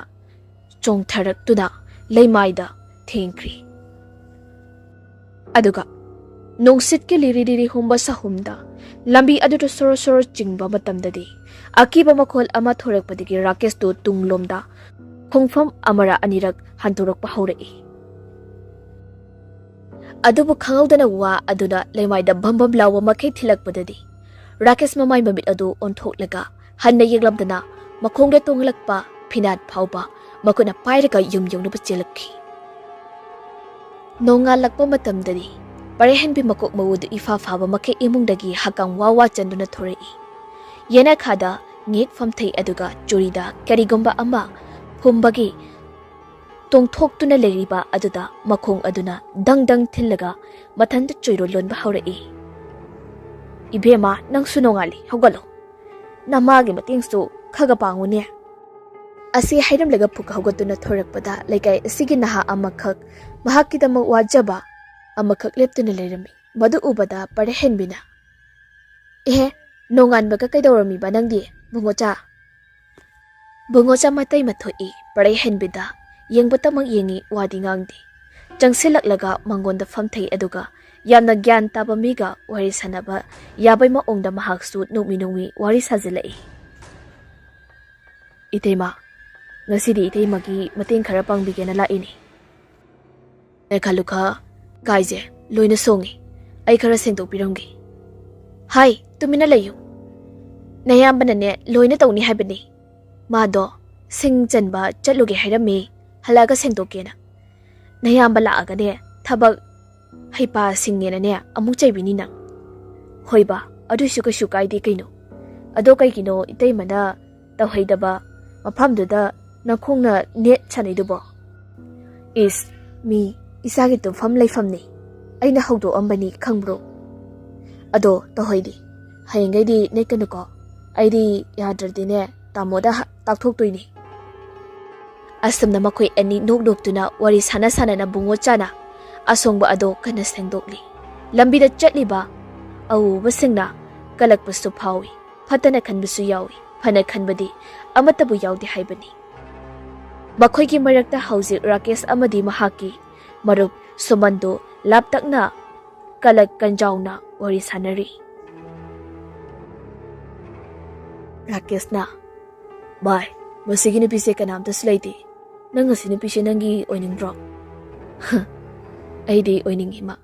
ꯆꯣꯡꯊꯔꯛꯇꯨꯅ ꯂꯩꯃꯥꯏꯗ ꯊꯦꯡꯈ꯭ꯔꯤ꯫ ꯑꯗꯨꯒ ꯅꯨꯡꯁꯤꯠꯀꯤ ꯂꯤꯔꯤ ꯂꯤꯔꯤ ꯍꯨꯝꯕ ꯁꯍꯨꯝꯗ ꯂꯝꯕꯤ ꯑꯗꯨꯗ ꯁꯣꯔꯣ ꯁꯣꯔꯣ ꯆꯤꯡꯕ ꯃꯇꯝꯗꯗꯤ ꯑꯀꯤꯕ ꯃꯈꯣꯜ ꯑꯃ ꯊꯣꯔꯛꯄꯗꯒꯤ ꯔꯥꯀꯦꯁꯇꯨ ꯇꯨꯡꯂꯣꯝꯗ ꯈꯣꯡꯐꯝ ꯑꯃꯔ ꯑꯅꯤꯔꯛ ꯍꯟꯗꯣꯔꯛꯄ ꯍꯧꯔꯛꯏ꯫ ꯑꯗꯨꯕꯨ ꯈꯪꯍꯧꯗꯅ ꯋꯥ ꯑꯗꯨꯅ ꯂꯩꯃꯥꯏꯗ ꯚꯝ ꯚꯝ ꯂꯥꯎꯕ ꯃꯈꯩ ꯊꯤꯜꯂꯛꯄꯗꯗꯤ ꯔꯥꯀꯦꯁ ꯃꯃꯥꯏ ꯃꯃꯤꯠ ꯑꯗꯨ ꯑꯣꯟꯊꯣꯛꯂꯒ ꯍꯟꯅ ꯌꯦꯡꯂꯝꯗꯅ ꯃꯈꯣꯡꯗ ꯇꯣꯡꯂꯛꯄ ꯐꯤꯅꯥꯠ ꯐꯥꯎꯕ ꯃꯈꯨꯠꯅ ꯄꯥꯏꯔꯒ ꯌꯨꯝ ꯌꯧꯅꯕ ꯆꯦꯜꯂꯛꯈꯤ꯫ ꯅꯣꯡꯉꯥꯜꯂꯛꯄ ꯃꯇꯝꯗꯗꯤ ꯄꯔꯦꯍꯟꯕꯤ ꯃꯀꯣꯛ ꯃꯎꯗꯨ ꯏꯐꯥ ꯐꯥꯕ ꯃꯈꯩ ꯏꯃꯨꯡꯗꯒꯤ ꯍꯀꯥꯝ ꯋꯥ ꯋꯥ ꯆꯟꯗꯨꯅ ꯊꯣꯔꯛꯏ꯫ ꯌꯦꯅꯈꯥꯗ ꯉꯦꯛ ꯐꯝꯊꯩ, ꯑꯗꯨꯒ ꯆꯨꯔꯤꯗ ꯀꯔꯤꯒꯨꯝꯕ ꯑꯃ ꯐꯨꯝꯕꯒꯤ ꯇꯣꯡꯊꯣꯛꯇꯨꯅ ꯂꯩꯔꯤꯕ ꯑꯗꯨꯗ ꯃꯈꯣꯡ ꯑꯗꯨꯅ ꯗꯪ ꯗꯪ ꯊꯤꯜꯂꯒ ꯃꯊꯟꯇ ꯆꯣꯏꯔꯣ ꯂꯣꯟꯕ ꯍꯧꯔꯛꯏ꯫ "ꯏꯕꯦꯝꯃ, ꯅꯪꯁꯨ ꯅꯣꯡꯉꯥꯜꯂꯤ, ꯍꯧꯒꯠꯂꯣ꯫ ꯅꯃꯥꯒꯤ ꯃꯇꯦꯡꯁꯨ ꯈꯔ ꯄꯥꯡꯉꯨꯅꯦ"꯫ ꯑꯁꯤ ꯍꯥꯏꯔꯝꯂꯒ ꯐꯨꯛ ꯍꯧꯒꯠꯇꯨꯅ ꯊꯣꯔꯛꯄꯗ ꯂꯩꯀꯥꯏ ꯑꯁꯤꯒꯤ ꯅꯍꯥ ꯑꯃꯈꯛ ꯃꯍꯥꯛꯀꯤꯗꯃꯛ ꯋꯥꯖꯕ ꯑꯃꯈꯛ ꯂꯦꯞꯇꯨꯅ ꯂꯩꯔꯝꯃꯤ꯫ ꯃꯗꯨ ꯎꯕꯗ ꯄꯔꯦꯍꯟꯕꯤꯅ, "ꯑꯦꯍꯦ, ꯅꯣꯡꯉꯥꯟꯕꯒ ꯀꯩꯗꯧꯔꯝꯃꯤꯕ ꯅꯪꯗꯤ, ꯕꯨꯡꯉꯣꯆꯥ?" ꯕꯨꯡꯉꯣꯆꯥ ꯃꯇꯩ ꯃꯊꯣꯛꯏ ꯄꯔꯩꯍꯟꯕꯤꯗ ꯌꯦꯡꯕꯇꯃꯛ ꯌꯦꯡꯉꯤ, ꯋꯥꯗꯤ ꯉꯥꯡꯗꯦ꯫ ꯆꯪꯁꯤꯜꯂꯛꯂꯒ ꯃꯉꯣꯟꯗ ꯐꯝꯊꯩ, ꯑꯗꯨꯒ ꯌꯥꯝꯅ ꯒ꯭ꯌꯥꯟ ꯇꯥꯕ ꯃꯤꯒ ꯋꯥꯔꯤ ꯁꯥꯟꯅꯕ ꯌꯥꯕꯩ ꯃꯑꯣꯡꯗ ꯃꯍꯥꯛꯁꯨ ꯅꯣꯛꯃꯤ ꯅꯣꯛꯃꯤ ꯋꯥꯔꯤ ꯁꯥꯖꯤꯜꯂꯛꯏ꯫ "ꯏꯇꯩꯃ, ꯉꯁꯤꯗꯤ ꯏꯇꯩꯃꯒꯤ ꯃꯇꯦꯡ ꯈꯔ ꯄꯥꯡꯕꯤꯒꯦꯅ ꯂꯥꯛꯏꯅꯤ꯫ ꯅꯦꯈꯥꯂꯨꯈꯥ ꯀꯥꯏꯁꯦ ꯂꯣꯏꯅ ꯁꯣꯡꯉꯤ꯫ ꯑꯩ ꯈꯔ ꯁꯦꯡꯗꯣꯛꯄꯤꯔꯝꯒꯦ"꯫ "ꯍꯥꯏ, ꯇꯨꯃꯤꯟꯅ ꯂꯩꯌꯨ꯫ ꯅꯌꯥꯝꯕꯅꯅꯦ ꯂꯣꯏꯅ ꯇꯧꯅꯤ ꯍꯥꯏꯕꯅꯤ꯫ ꯃꯥꯗꯣ ꯁꯤꯡ ꯆꯟꯕ ꯆꯠꯂꯨꯒꯦ ꯍꯥꯏꯔꯝꯃꯤ, ꯍꯜꯂꯛꯑꯒ ꯁꯦꯡꯗꯣꯛꯀꯦꯅ꯫ ꯅꯌꯥꯝꯕ ꯂꯥꯛꯑꯒꯅꯦ ꯊꯕꯛ ꯍꯩꯄꯥ ꯁꯤꯡꯉꯦꯅꯅꯦ ꯑꯃꯨꯛ ꯆꯩꯕꯤꯅꯤ ꯅꯪ"꯫ "ꯍꯣꯏꯕ, ꯑꯗꯨꯏꯁꯨ ꯀꯩꯁꯨ ꯀꯥꯏꯗꯦ ꯀꯩꯅꯣ꯫ ꯑꯗꯣ ꯀꯩꯒꯤꯅꯣ ꯏꯇꯩꯃꯅ ꯇꯧꯍꯩꯗꯕ ꯃꯐꯝꯗꯨꯗ ꯅꯈꯣꯡꯅ ꯅꯦꯠ ꯁꯥꯟꯅꯩꯗꯨꯕꯣ? ꯏꯁ, ꯃꯤ ꯏꯆꯥꯒꯤ ꯇꯨꯝꯐꯝ ꯂꯩꯐꯝꯅꯤ, ꯑꯩꯅ ꯍꯧꯗꯣꯛꯑꯝꯕꯅꯤ, ꯈꯪꯕ꯭ꯔꯣ? ꯑꯗꯣ ꯇꯧꯍꯩꯗꯤ, ꯍꯌꯦꯡꯈꯩꯗꯤ ꯅꯦꯠꯀꯅꯨꯀꯣ, ꯑꯩꯗꯤ ꯌꯥꯗ꯭ꯔꯗꯤꯅꯦ ꯇꯥꯃꯣꯗ ꯍ-, ꯇꯥꯛꯊꯣꯛꯇꯣꯏꯅꯤ꯫ ꯑꯁꯨꯝꯅ ꯃꯈꯣꯏ ꯑꯅꯤ ꯅꯣꯛ ꯅꯣꯛꯇꯨꯅ ꯋꯥꯔꯤ ꯁꯥꯟꯅ ꯁꯥꯟꯅꯅ ꯕꯨꯡꯉꯣ ꯆꯥꯅ ꯑꯁꯣꯡꯕ ꯑꯗꯣ ꯀꯟꯅ ꯁꯦꯡꯗꯣꯛꯂꯤ꯫ ꯂꯝꯕꯤꯗ ꯆꯠꯂꯤꯕ ꯑꯎꯕꯁꯤꯡꯅ ꯀꯜꯂꯛꯄꯁꯨ ꯐꯥꯎꯏ, ꯐꯠꯇꯅ ꯈꯟꯕꯁꯨ ꯌꯥꯎꯏ, ꯐꯅ ꯈꯟꯕꯗꯤ ꯑꯃꯠꯇꯕꯨ ꯌꯥꯎꯗꯦ ꯍꯥꯏꯕꯅꯤ꯫ ꯃꯈꯣꯏꯒꯤ ꯃꯔꯛꯇ ꯍꯧꯖꯤꯛ ꯔꯥꯀꯦꯁ ꯑꯃꯗꯤ ꯃꯍꯥꯛꯀꯤ ꯃꯔꯨꯞ ꯁꯨꯃꯟꯗꯨ ꯂꯥꯞꯇꯛꯅ ꯀꯂꯛ ꯀꯟꯖꯥꯎꯅ ꯋꯥꯔꯤ ꯁꯥꯟꯅꯔꯤ꯫ ꯔꯥꯀꯦꯁꯅ, "ꯚꯥꯏ, ꯃꯁꯤꯒꯤ ꯅꯨꯄꯤꯁꯦ ꯀꯅꯥꯝꯇꯁꯨ ꯂꯩꯇꯦ꯫ ꯅꯪ ꯑꯁꯤ ꯅꯨꯄꯤꯁꯦ ꯅꯪꯒꯤ ꯑꯣꯏꯅꯤꯡꯕ꯭ꯔꯣ?" "ꯑꯩꯗꯤ ꯑꯣꯏꯅꯤꯡꯉꯤ, ꯃꯥ꯫"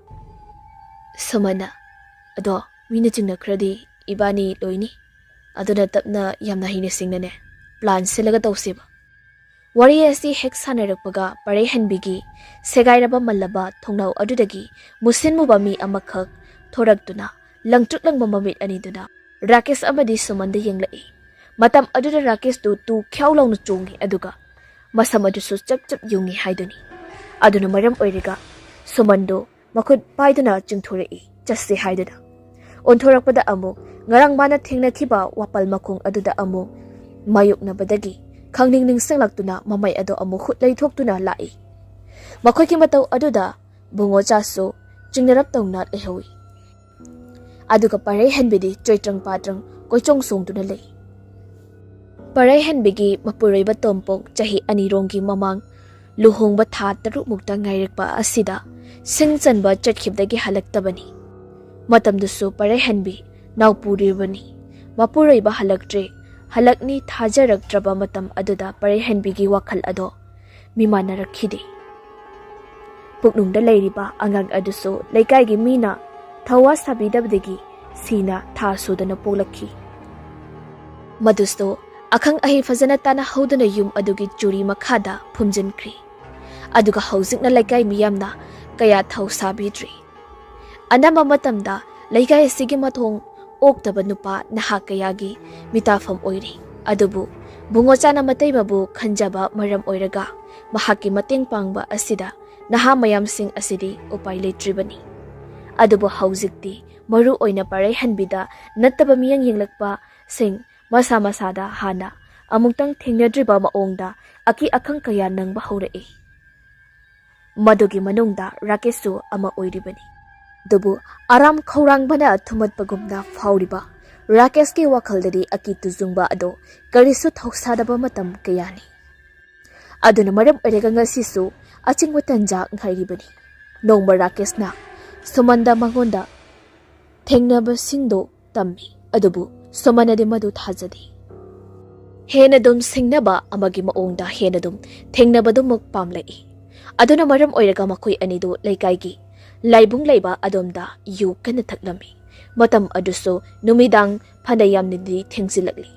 ꯁꯨꯃꯟꯅ, "ꯑꯗꯣ ꯃꯤꯅ ꯆꯤꯡꯅꯈ꯭ꯔꯗꯤ ꯏꯕꯥꯅꯤ ꯂꯣꯏꯅꯤ꯫ ꯑꯗꯨꯅ ꯇꯞꯅ ꯌꯥꯝꯅ ꯍꯩꯅ ꯁꯤꯡꯅꯅꯦ ꯄ꯭ꯂꯥꯟ ꯁꯤꯜꯂꯒ ꯇꯧꯁꯦꯕ꯫" ꯋꯥꯔꯤ ꯑꯁꯤ ꯍꯦꯛ ꯁꯥꯟꯅꯔꯛꯄꯒ ꯄꯔꯩꯍꯟꯕꯤꯒꯤ ꯁꯦꯒꯥꯏꯔꯕ ꯃꯜꯂꯕ ꯊꯣꯡꯅꯥꯎ ꯑꯗꯨꯗꯒꯤ ꯃꯨꯁꯤꯟ ꯃꯨꯕ ꯃꯤ ꯑꯃꯈꯛ ꯊꯣꯔꯛꯇꯨꯅ ꯂꯪꯇ꯭ꯔꯤꯛ ꯂꯪꯕ ꯃꯃꯤꯠ ꯑꯅꯤꯗꯨꯅ ꯔꯥꯀꯦꯁ ꯑꯃꯗꯤ ꯁꯨꯃꯟꯗ ꯌꯦꯡꯂꯛꯏ꯫ ꯃꯇꯝ ꯑꯗꯨꯗ ꯔꯥꯀꯦꯁꯇꯨ ꯇꯨ ꯈ꯭ꯌꯥꯎ ꯂꯥꯎꯅ ꯆꯣꯡꯉꯤ, ꯑꯗꯨꯒ ꯃꯁꯝ ꯑꯗꯨꯁꯨ ꯆꯞ ꯆꯞ ꯌꯨꯡꯉꯤ ꯍꯥꯏꯗꯨꯅꯤ꯫ ꯑꯗꯨꯅ ꯃꯔꯝ ꯑꯣꯏꯔꯒ ꯁꯨꯃꯟꯗꯨ ꯃꯈꯨꯠ ꯄꯥꯏꯗꯨꯅ ꯆꯤꯡꯊꯣꯔꯛꯏ, "ꯆꯠꯁꯤ" ꯍꯥꯏꯗꯨꯅ꯫ ꯑꯣꯟꯊꯣꯔꯛꯄꯗ ꯑꯃꯨꯛ ꯉꯔꯥꯡ ꯃꯥꯅ ꯊꯦꯡꯅꯈꯤꯕ ꯋꯥꯄꯜ ꯃꯈꯣꯡ ꯑꯗꯨꯗ ꯑꯃꯨꯛ ꯃꯥꯌꯣꯛꯅꯕꯗꯒꯤ ꯈꯪꯅꯤꯡ ꯅꯤꯡꯁꯤꯡꯂꯛꯇꯨꯅ ꯃꯃꯩ ꯑꯗꯣ ꯑꯃꯨꯛ ꯍꯨꯠ ꯂꯩꯊꯣꯛꯇꯨꯅ ꯂꯥꯛꯏ꯫ ꯃꯈꯣꯏꯒꯤ ꯃꯇꯧ ꯑꯗꯨꯗ ꯕꯨꯡꯉꯣꯆꯥꯁꯨ ꯆꯤꯡꯅꯔꯞ ꯇꯧꯅ ꯂꯩꯍꯧꯏ꯫ ꯑꯗꯨꯒ ꯄꯔꯩꯍꯟꯕꯤꯗꯤ ꯆꯣꯏꯇ꯭ꯔꯪ ꯄꯥꯇ꯭ꯔꯪ ꯀꯣꯏꯆꯣꯡ ꯆꯣꯡꯗꯨꯅ ꯂꯩ꯫ ꯄꯔꯩꯍꯟꯕꯤꯒꯤ ꯃꯄꯨꯔꯣꯏꯕ ꯇꯣꯝꯄꯣꯛ ꯆꯍꯤ ꯑꯅꯤꯔꯣꯝꯒꯤ ꯃꯃꯥꯡ ꯂꯨꯍꯣꯡꯕ ꯊꯥ ꯇꯔꯨꯛꯃꯨꯛꯇ ꯉꯥꯏꯔꯛꯄ ꯑꯁꯤꯗ ꯁꯤꯡ ꯆꯟꯕ ꯆꯠꯈꯤꯕꯗꯒꯤ ꯍꯜꯂꯛꯇꯕꯅꯤ꯫ ꯃꯇꯝꯗꯨꯁꯨ ꯄꯔꯩꯍꯟꯕꯤ ꯅꯥꯎꯄꯨꯔꯤꯕꯅꯤ꯫ ꯃꯄꯨꯔꯣꯏꯕ ꯍꯜꯂꯛꯇ꯭ꯔꯦ, ꯍꯜꯂꯛꯅꯤ ꯊꯥꯖꯔꯛꯇ꯭ꯔꯕ ꯃꯇꯝ ꯑꯗꯨꯗ ꯄꯔꯩꯍꯟꯕꯤꯒꯤ ꯋꯥꯈꯜ ꯑꯗꯣ ꯃꯤꯃꯥꯟꯅꯔꯛꯈꯤꯗꯦ꯫ ꯄꯨꯛꯅꯨꯡꯗ ꯂꯩꯔꯤꯕ ꯑꯉꯥꯡ ꯑꯗꯨꯁꯨ ꯂꯩꯀꯥꯏꯒꯤ ꯃꯤꯅ ꯊꯧꯋꯥ ꯁꯥꯕꯤꯗꯕꯗꯒꯤ ꯁꯤꯅ ꯊꯥ ꯁꯨꯗꯅ ꯄꯣꯛꯂꯛꯈꯤ꯫ ꯃꯗꯨꯁꯨ ꯑꯈꯪ ꯑꯍꯩ ꯐꯖꯅ ꯇꯥꯟꯅꯍꯧꯗꯅ ꯌꯨꯝ ꯑꯗꯨꯒꯤ ꯆꯨꯔꯤ ꯃꯈꯥꯗ ꯐꯨꯝꯖꯤꯟꯈ꯭ꯔꯤ꯫ ꯑꯗꯨꯒ ꯍꯧꯖꯤꯛꯅ ꯂꯩꯀꯥꯏ ꯃꯤꯌꯥꯝꯅ ꯀꯌꯥ ꯊꯧ ꯁꯥꯕꯤꯗ꯭ꯔꯤ꯫ ꯑꯅꯝꯕ ꯃꯇꯝꯗ ꯂꯩꯀꯥꯏ ꯑꯁꯤꯒꯤ ꯃꯊꯣꯡ ꯑꯣꯛꯇꯕ ꯅꯨꯄꯥ ꯅꯍꯥ ꯀꯌꯥꯒꯤ ꯃꯤꯇꯥꯐꯝ ꯑꯣꯏꯔꯤ꯫ ꯑꯗꯨꯕꯨ ꯕꯨꯡꯉꯣꯆꯥꯅ ꯃꯇꯩꯃꯕꯨ ꯈꯟꯖꯕ ꯃꯔꯝ ꯑꯣꯏꯔꯒ ꯃꯍꯥꯛꯀꯤ ꯃꯇꯦꯡ ꯄꯥꯡꯕ ꯑꯁꯤꯗ ꯅꯍꯥ ꯃꯌꯥꯝꯁꯤꯡ ꯑꯁꯤꯗꯤ ꯎꯄꯥꯏ ꯂꯩꯇ꯭ꯔꯤꯕꯅꯤ꯫ ꯑꯗꯨꯕꯨ ꯍꯧꯖꯤꯛꯇꯤ ꯃꯔꯨ ꯑꯣꯏꯅ ꯄꯔꯩꯍꯟꯕꯤꯗ ꯅꯠꯇꯕ ꯃꯤꯠꯌꯦꯡ ꯌꯦꯡꯂꯛꯄꯁꯤꯡ ꯃꯁꯥ ꯃꯁꯥꯗ ꯍꯥꯟꯅ ꯑꯃꯨꯛꯇꯪ ꯊꯦꯡꯅꯗ꯭ꯔꯤꯕ ꯃꯑꯣꯡꯗ ꯑꯀꯤ ꯑꯈꯪ ꯀꯌꯥ ꯅꯪꯕ ꯍꯧꯔꯛꯏ꯫ ꯃꯗꯨꯒꯤ ꯃꯅꯨꯡꯗ ꯔꯥꯀꯦꯁꯁꯨ ꯑꯃ ꯑꯣꯏꯔꯤꯕꯅꯤ꯫ ꯑꯗꯨꯕꯨ ꯑꯔꯥꯝ ꯈꯧꯔꯥꯡꯕꯅ ꯊꯨꯝꯃꯠꯄꯒꯨꯝꯅ ꯐꯥꯎꯔꯤꯕ ꯔꯥꯀꯦꯁꯀꯤ ꯋꯥꯈꯜꯗꯗꯤ ꯑꯀꯤ ꯇꯨꯖꯨꯡꯕ ꯑꯗꯣ ꯀꯔꯤꯁꯨ ꯊꯧꯁꯥꯗꯕ ꯃꯇꯝ ꯀꯌꯥꯅꯤ꯫ ꯑꯗꯨꯅ ꯃꯔꯝ ꯑꯣꯏꯔꯒ ꯉꯁꯤꯁꯨ ꯑꯆꯤꯡꯕ ꯇꯟꯖꯥ ꯉꯥꯏꯔꯤꯕꯅꯤ꯫ ꯅꯣꯡꯃ ꯔꯥꯀꯦꯁꯅ ꯁꯨꯃꯟꯗ ꯃꯉꯣꯟꯗ ꯊꯦꯡꯅꯕꯁꯤꯡꯗꯣ ꯇꯝꯃꯤ, ꯑꯗꯨꯕꯨ ꯁꯨꯃꯟꯅꯗꯤ ꯃꯗꯨ ꯊꯥꯖꯗꯦ꯫ ꯍꯦꯟꯅ ꯑꯗꯨꯝ ꯁꯤꯡꯅꯕ ꯑꯃꯒꯤ ꯃꯑꯣꯡꯗ ꯍꯦꯟꯅ ꯑꯗꯨꯝ ꯊꯦꯡꯅꯕꯗꯨꯃꯛ ꯄꯥꯝꯂꯛꯏ꯫ ꯑꯗꯨꯅ ꯃꯔꯝ ꯑꯣꯏꯔꯒ ꯃꯈꯣꯏ ꯑꯅꯤꯗꯨ ꯂꯩꯀꯥꯏꯒꯤ ꯂꯥꯏꯕꯨꯡ ꯂꯩꯕ ꯑꯗꯣꯝꯗ ꯌꯨ ꯀꯟꯅ ꯊꯛꯂꯝꯃꯤ꯫ ꯃꯇꯝ ꯑꯗꯨꯁꯨ ꯅꯨꯃꯤꯗꯥꯡ ꯐꯅ ꯌꯥꯝꯅꯗꯤ ꯊꯦꯡꯖꯤꯜꯂꯛꯂꯤ꯫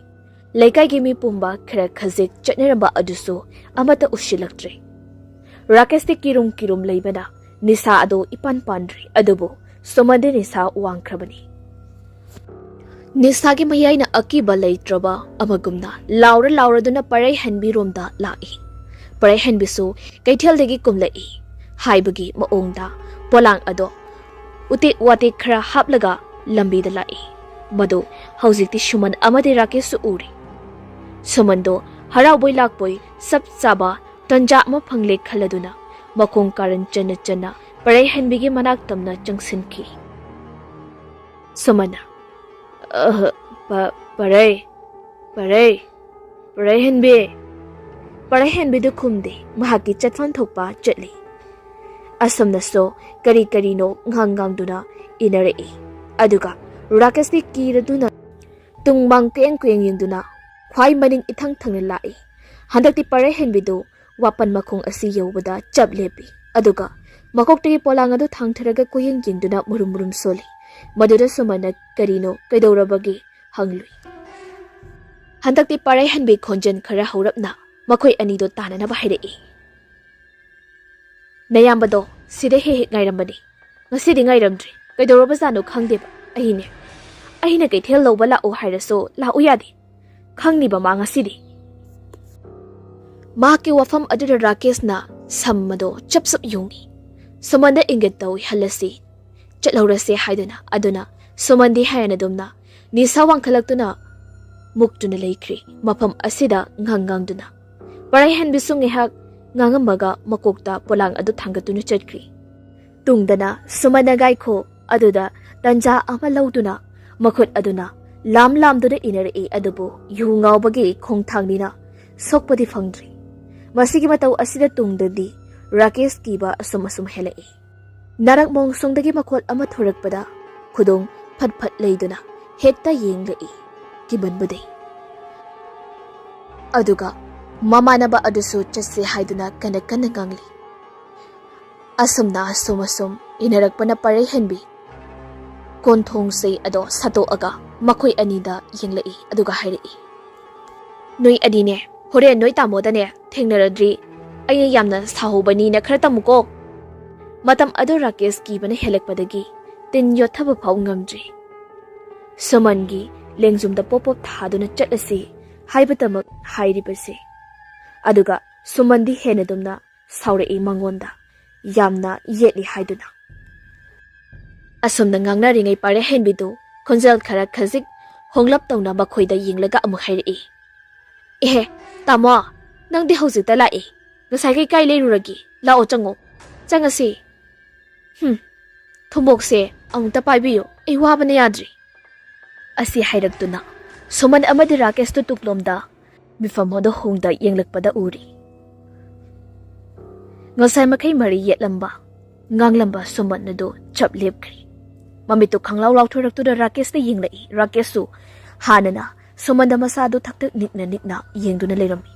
ꯂꯩꯀꯥꯏꯒꯤ ꯃꯤ ꯄꯨꯝꯕ ꯈꯔ ꯈꯖꯤꯛ ꯆꯠꯅꯔꯝꯕ ꯑꯗꯨꯁꯨ ꯑꯃꯠꯇ ꯎꯁꯤꯜꯂꯛꯇ꯭ꯔꯦ꯫ ꯔꯥꯀꯦꯁꯇꯤ ꯀꯤꯔꯨꯝ ꯀꯤꯔꯨꯝ ꯂꯩꯕꯅ ꯅꯤꯁꯥ ꯑꯗꯨ ꯏꯄꯥꯟ ꯄꯥꯟꯗ꯭ꯔꯤ, ꯑꯗꯨꯕꯨ ꯁꯨꯃꯟꯗꯤ ꯅꯤꯁꯥ ꯋꯥꯡꯈ꯭ꯔꯕꯅꯤ꯫ ꯅꯤꯁꯥꯒꯤ ꯃꯌꯥꯏꯅ ꯑꯀꯤꯕ ꯂꯩꯇ꯭ꯔꯕ ꯑꯃꯒꯨꯝꯅ ꯂꯥꯎꯔ ꯂꯥꯎꯔꯗꯨꯅ ꯄꯔꯩꯍꯟꯕꯤꯔꯣꯝꯗ ꯂꯥꯛꯏ꯫ ꯄꯔꯩꯍꯟꯕꯤꯁꯨ ꯀꯩꯊꯦꯜꯗꯒꯤ ꯀꯨꯝꯂꯛꯏ ꯍꯥꯏꯕꯒꯤ ꯃꯑꯣꯡꯗ ꯄꯣꯂꯥꯡ ꯑꯗꯣ ꯎꯇꯦꯛ ꯋꯥꯇꯦꯛ ꯈꯔ ꯍꯥꯞꯂꯒ ꯂꯝꯕꯤꯗ ꯂꯥꯛꯏ꯫ ꯃꯗꯨ ꯍꯧꯖꯤꯛꯇꯤ ꯁꯨꯃꯟ ꯑꯃꯗꯤ ꯔꯥꯀꯦꯁꯁꯨ ꯎꯔꯤ꯫ ꯁꯨꯃꯟꯗꯣ ꯍꯔꯥꯎꯕꯣꯏ ꯂꯥꯛꯄꯣꯏ ꯆꯞ ꯆꯥꯕ ꯇꯟꯖꯥ ꯑꯃ ꯐꯪꯂꯦ ꯈꯜꯂꯗꯨꯅ ꯃꯈꯣꯡ ꯀꯥꯔꯟ ꯆꯟꯅ ꯆꯟꯅ ꯄꯔꯩꯍꯟꯕꯤꯒꯤ ꯃꯅꯥꯛ ꯇꯝꯅ ꯆꯪꯁꯤꯟꯈꯤ꯫ ꯁꯨꯃꯟꯅ, "ꯑꯍ, ꯄ-, ꯄꯔꯩ, ꯄꯔꯩ, ꯄꯔꯩꯍꯟꯕꯤ!" ꯄꯔꯩꯍꯟꯕꯤꯗꯨ ꯈꯨꯝꯗꯦ, ꯃꯍꯥꯛꯀꯤ ꯆꯠꯐꯝ ꯊꯣꯛꯄ ꯆꯠꯂꯤ꯫ ꯑꯁꯣꯝꯅꯁꯨ ꯀꯔꯤ ꯀꯔꯤꯅꯣ ꯉꯥꯡ ꯉꯥꯡꯗꯨꯅ ꯏꯟꯅꯔꯛꯏ꯫ ꯑꯗꯨꯒ ꯔꯥꯀꯦꯁꯇꯤ ꯀꯤꯔꯗꯨꯅ ꯇꯨꯡ ꯃꯥꯡ ꯀꯨꯌꯦꯡ ꯀꯨꯌꯦꯡ ꯌꯦꯡꯗꯨꯅ ꯈ꯭ꯋꯥꯏ ꯃꯅꯤꯡ ꯏꯊꯪ ꯊꯪꯅ ꯂꯥꯛꯏ꯫ ꯍꯟꯗꯛꯇꯤ ꯄꯔꯩꯍꯟꯕꯤꯗꯨ ꯋꯥꯄꯟ ꯃꯈꯣꯡ ꯑꯁꯤ ꯌꯧꯕꯗ ꯆꯞ ꯂꯦꯞꯄꯤ꯫ ꯑꯗꯨꯒ ꯃꯀꯣꯛꯇꯒꯤ ꯄꯣꯂꯥꯡ ꯑꯗꯨ ꯊꯥꯡꯊꯔꯒ ꯀꯨꯌꯦꯡ ꯌꯦꯡꯗꯨꯅ ꯃꯨꯔꯨꯝ ꯃꯨꯔꯨꯝ ꯁꯣꯜꯂꯤ꯫ ꯃꯗꯨꯗ ꯁꯨꯃꯟꯅ ꯀꯔꯤꯅꯣ, ꯀꯩꯗꯧꯔꯕꯒꯦ ꯍꯪꯂꯨꯏ꯫ ꯍꯟꯗꯛꯇꯤ ꯄꯔꯩꯍꯟꯕꯤ ꯈꯣꯟꯖꯦꯜ ꯈꯔ ꯍꯧꯔꯞꯅ ꯃꯈꯣꯏ ꯑꯅꯤꯗꯣ ꯇꯥꯟꯅꯅꯕ ꯍꯥꯏꯔꯛꯏ꯫ "ꯅꯌꯥꯝꯕꯗꯣ ꯁꯤꯗ ꯍꯦꯛ ꯍꯦꯛ ꯉꯥꯏꯔꯝꯕꯅꯤ, ꯉꯁꯤꯗꯤ ꯉꯥꯏꯔꯝꯗ꯭ꯔꯦ꯫ ꯀꯩꯗꯧꯔꯕꯖꯥꯠꯅꯣ ꯈꯪꯗꯦꯕ꯫ ꯑꯩꯅꯦ, ꯑꯩꯅ ꯀꯩꯊꯦꯜ ꯂꯧꯕ ꯂꯥꯛꯎ ꯍꯥꯏꯔꯁꯨ ꯂꯥꯛꯎ ꯌꯥꯗꯦ꯫ ꯈꯪꯂꯤꯕ ꯃꯥ ꯉꯁꯤꯗꯤ꯫ ꯃꯍꯥꯛꯀꯤ ꯋꯥꯐꯝ ꯑꯗꯨꯗ ꯔꯥꯀꯦꯁꯅ ꯁꯝ ꯑꯗꯣ ꯆꯞ ꯆꯞ ꯌꯨꯡꯏ꯫ ꯁꯨꯃꯟꯗ ꯏꯪꯒꯤꯠ ꯇꯧꯏ ꯍꯜꯂꯁꯤ, ꯆꯠꯍꯧꯔꯁꯦ ꯍꯥꯏꯗꯨꯅ꯫ ꯑꯗꯨꯅ ꯁꯨꯃꯟꯗꯤ ꯍꯥꯏꯔꯅ ꯑꯗꯨꯝꯅ ꯅꯤꯁꯥ ꯋꯥꯡꯈꯠꯂꯛꯇꯨꯅ ꯃꯨꯛꯇꯨꯅ ꯂꯩꯈ꯭ꯔꯤ꯫ ꯃꯐꯝ ꯑꯁꯤꯗ ꯉꯥꯡ ꯉꯥꯡꯗꯨꯅ꯫ ꯄꯔꯩꯍꯟꯕꯤꯁꯨ ꯉꯥꯏꯍꯥꯛ ꯉꯥꯡꯉꯝꯃꯒ ꯃꯀꯣꯛꯇ ꯄꯣꯂꯥꯡ ꯑꯗꯨ ꯊꯥꯡꯒꯠꯇꯨꯅ ꯆꯠꯈ꯭ꯔꯤ꯫ ꯇꯨꯡꯗꯅ ꯁꯨꯃꯟꯅ ꯉꯥꯏꯈꯣ ꯑꯗꯨꯗ ꯇꯟꯖꯥ ꯑꯃ ꯂꯧꯗꯨꯅ ꯃꯈꯨꯠ ꯑꯗꯨꯅ ꯂꯥꯝ ꯂꯥꯝꯗꯨꯅ ꯏꯅꯔꯛꯏ, ꯑꯗꯨꯕꯨ ꯌꯨ ꯉꯥꯎꯕꯒꯤ ꯈꯣꯡꯊꯥꯡꯅꯤꯅ ꯁꯣꯛꯄꯗꯤ ꯐꯪꯗ꯭ꯔꯤ꯫ ꯃꯁꯤꯒꯤ ꯃꯇꯧ ꯑꯁꯤꯗ ꯇꯨꯡꯗꯗꯤ ꯔꯥꯀꯦꯁ ꯀꯤꯕ ꯑꯁꯨꯝ ꯑꯁꯨꯝ ꯍꯦꯜꯂꯛꯏ꯫ ꯅꯥꯔꯛ ꯃꯣꯡꯁꯣꯡꯗꯒꯤ ꯃꯈꯣꯜ ꯑꯃ ꯊꯣꯔꯛꯄꯗ ꯈꯨꯗꯣꯡ ꯐꯠ ꯐꯠ ꯂꯩꯗꯨꯅ ꯍꯦꯛꯇ ꯌꯦꯡꯂꯛꯏ꯫ ꯀꯤꯃꯟꯕꯗꯩ꯫ ꯑꯗꯨꯒ ꯃꯃꯥꯟꯅꯕ ꯑꯗꯨꯁꯨ ꯆꯠꯁꯦ ꯍꯥꯏꯗꯨꯅ ꯀꯟꯅ ꯀꯟꯅ ꯉꯥꯡꯂꯤ꯫ ꯑꯁꯨꯝꯅ ꯑꯁꯨꯝ ꯑꯁꯨꯝ ꯏꯟꯅꯔꯛꯄꯅ ꯄꯔꯩꯍꯟꯕꯤ ꯀꯣꯟꯊꯣꯡꯁꯤ ꯑꯗꯣ ꯁꯠꯇꯣꯛꯑꯒ ꯃꯈꯣꯏ ꯑꯅꯤꯗ ꯌꯦꯡꯂꯛꯏ, ꯑꯗꯨꯒ ꯍꯥꯏꯔꯛꯏ, "ꯅꯣꯏ ꯑꯅꯤꯅꯦ, ꯍꯣꯔꯦꯟ ꯅꯣꯏ ꯇꯥꯃꯣꯗꯅꯦ ꯊꯦꯡꯅꯔꯗ꯭ꯔꯤ, ꯑꯩꯅ ꯌꯥꯝꯅ ꯁꯥꯎꯍꯧꯕꯅꯤꯅ ꯈꯔ ꯇꯝꯃꯨꯀꯣ꯫" ꯃꯇꯝ ꯑꯗꯨ ꯔꯥꯀꯦꯁ ꯀꯤꯕꯅ ꯍꯦꯜꯂꯛꯄꯗꯒꯤ ꯇꯤꯟ ꯌꯣꯠꯊꯕ ꯐꯥꯎ ꯉꯝꯗ꯭ꯔꯤ꯫ ꯁꯨꯃꯟꯒꯤ ꯂꯦꯡꯖꯨꯝꯗ ꯄꯣꯞ ꯄꯣꯞ ꯊꯥꯗꯨꯅ ꯆꯠꯂꯁꯤ ꯍꯥꯏꯕꯇꯃꯛ ꯍꯥꯏꯔꯤꯕꯁꯦ꯫ ꯑꯗꯨꯒ ꯁꯨꯃꯟꯗꯤ ꯍꯦꯟꯅ ꯑꯗꯨꯝꯅ ꯁꯥꯎꯔꯛꯏ ꯃꯉꯣꯟꯗ, ꯌꯥꯝꯅ ꯌꯦꯠꯂꯤ ꯍꯥꯏꯗꯨꯅ꯫ ꯑꯁꯨꯝꯅ ꯉꯥꯡꯅꯔꯤꯉꯩ ꯄꯥꯔꯦꯍꯦꯟꯕꯤꯗꯨ ꯈꯣꯟꯖꯦꯜ ꯈꯔ ꯈꯖꯤꯛ ꯍꯣꯡꯂꯞ ꯇꯧꯅ ꯃꯈꯣꯏꯗ ꯌꯦꯡꯂꯒ ꯑꯃꯨꯛ ꯍꯥꯏꯔꯛꯏ, "ꯑꯦꯍꯦ, ꯇꯥꯃꯣ, ꯅꯪꯗꯤ ꯍꯧꯖꯤꯛꯇ ꯂꯥꯛꯏ꯫ ꯉꯁꯥꯏꯈꯩ ꯀꯥꯏ ꯂꯩꯔꯨꯔꯒꯦ? ꯂꯥꯛꯑꯣ, ꯆꯪꯉꯣ꯫ ꯆꯪꯉꯁꯤ꯫ ꯍꯨꯝ, ꯊꯨꯝꯃꯣꯛꯁꯦ ꯑꯃꯨꯛꯇ ꯄꯥꯏꯕꯤꯌꯨ꯫ ꯑꯩ ꯋꯥꯕꯅ ꯌꯥꯗ꯭ꯔꯤ꯫" ꯑꯁꯤ ꯍꯥꯏꯔꯛꯇꯨꯅ ꯁꯨꯃꯟ ꯑꯃꯗꯤ ꯔꯥꯀꯦꯁꯇꯨ ꯇꯨꯡꯂꯣꯝꯗ ꯃꯤꯐꯝ ꯑꯗꯨ ꯍꯣꯡꯗ ꯌꯦꯡꯂꯛꯄꯗ ꯎꯔꯤ꯫ ꯉꯁꯥꯏ ꯃꯈꯩ ꯃꯔꯩ ꯌꯦꯠꯂꯝꯕ, ꯉꯥꯡꯂꯝꯕ ꯁꯨꯃꯟ ꯑꯗꯨ ꯆꯞ ꯂꯦꯞꯈ꯭ꯔꯦ꯫ ꯃꯃꯤꯠꯇꯨ ꯈꯪꯂꯥꯎ ꯂꯥꯎꯊꯣꯔꯛꯇꯨꯅ ꯔꯥꯀꯦꯁꯇ ꯌꯦꯡꯂꯛꯏ꯫ ꯔꯥꯀꯦꯁꯁꯨ ꯍꯥꯟꯅꯅ ꯁꯨꯃꯟꯗ ꯃꯁꯥꯗꯨ ꯊꯛꯊꯛ ꯅꯤꯛꯅ ꯅꯤꯛꯅ ꯌꯦꯡꯗꯨꯅ ꯂꯩꯔꯝꯃꯤ꯫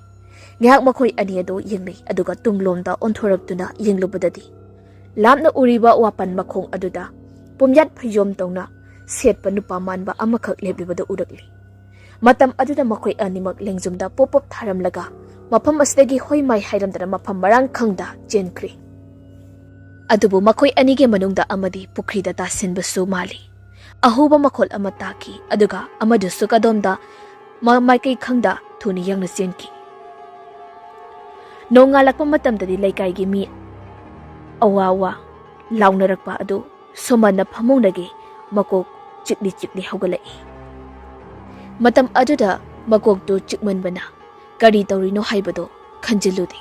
ꯉꯥꯏꯍꯥꯛ ꯃꯈꯣꯏ ꯑꯅꯤ ꯑꯗꯨ ꯌꯦꯡꯂꯩ, ꯑꯗꯨꯒ ꯇꯨꯡꯂꯣꯝꯗ ꯑꯣꯟꯊꯣꯔꯛꯇꯨꯅ ꯌꯦꯡꯂꯨꯕꯗꯗꯤ ꯂꯥꯞꯅ ꯎꯔꯤꯕ ꯋꯥꯄꯟ ꯃꯈꯣꯡ ꯑꯗꯨꯗ ꯄꯨꯝꯌꯥꯠ ꯐꯩꯖꯣꯝ ꯇꯧꯅ ꯁꯦꯠꯄ ꯅꯨꯄꯥ ꯃꯥꯟꯕ ꯑꯃꯈꯛ ꯂꯦꯞꯂꯤꯕꯗꯨ ꯎꯔꯛꯂꯤ꯫ ꯃꯇꯝ ꯑꯗꯨꯗ ꯃꯈꯣꯏ ꯑꯅꯤꯃꯛ ꯂꯦꯡꯖꯨꯝꯗ ꯄꯣꯞ ꯄꯣꯞ ꯊꯥꯔꯝꯂꯒ ꯃꯐꯝ ꯑꯁꯤꯗꯒꯤ ꯍꯣꯏ ꯃꯥꯏ ꯍꯥꯏꯔꯝꯗꯅ ꯃꯐꯝ ꯃꯔꯥꯡ ꯈꯪꯗ ꯆꯦꯟꯈ꯭ꯔꯤ꯫ ꯑꯗꯨꯕꯨ ꯃꯈꯣꯏ ꯑꯅꯤꯒꯤ ꯃꯅꯨꯡꯗ ꯑꯃꯗꯤ ꯄꯨꯈ꯭ꯔꯤꯗ ꯇꯥꯁꯤꯟꯕꯁꯨ ꯃꯥꯜꯂꯤ꯫ ꯑꯍꯧꯕ ꯃꯈꯣꯜ ꯑꯃ ꯇꯥꯈꯤ, ꯑꯗꯨꯒ ꯑꯃꯗꯨꯁꯨ ꯀꯗꯣꯝꯗ ꯃ-, ꯃꯥꯏꯀꯩ ꯈꯪꯗ ꯊꯨꯅ ꯌꯥꯡꯅ ꯆꯦꯟꯈꯤ꯫ ꯅꯣꯡꯉꯥꯜꯂꯛꯄ ꯃꯇꯝꯗꯗꯤ ꯂꯩꯀꯥꯏꯒꯤ ꯃꯤ ꯑꯋꯥ ꯑꯋꯥ ꯂꯥꯎꯅꯔꯛꯄ ꯑꯗꯨ ꯁꯨꯃꯟꯅ ꯐꯃꯨꯡꯗꯒꯤ ꯃꯀꯣꯛ ꯆꯤꯛꯂꯤ ꯆꯤꯛꯂꯤ ꯍꯧꯒꯠꯂꯛꯏ꯫ ꯃꯇꯝ ꯑꯗꯨꯗ ꯃꯀꯣꯛꯇꯨ ꯆꯤꯛꯃꯟꯕꯅ ꯀꯔꯤ ꯇꯧꯔꯤꯅꯣ ꯍꯥꯏꯕꯗꯨ ꯈꯟꯖꯤꯜꯂꯨꯗꯦ꯫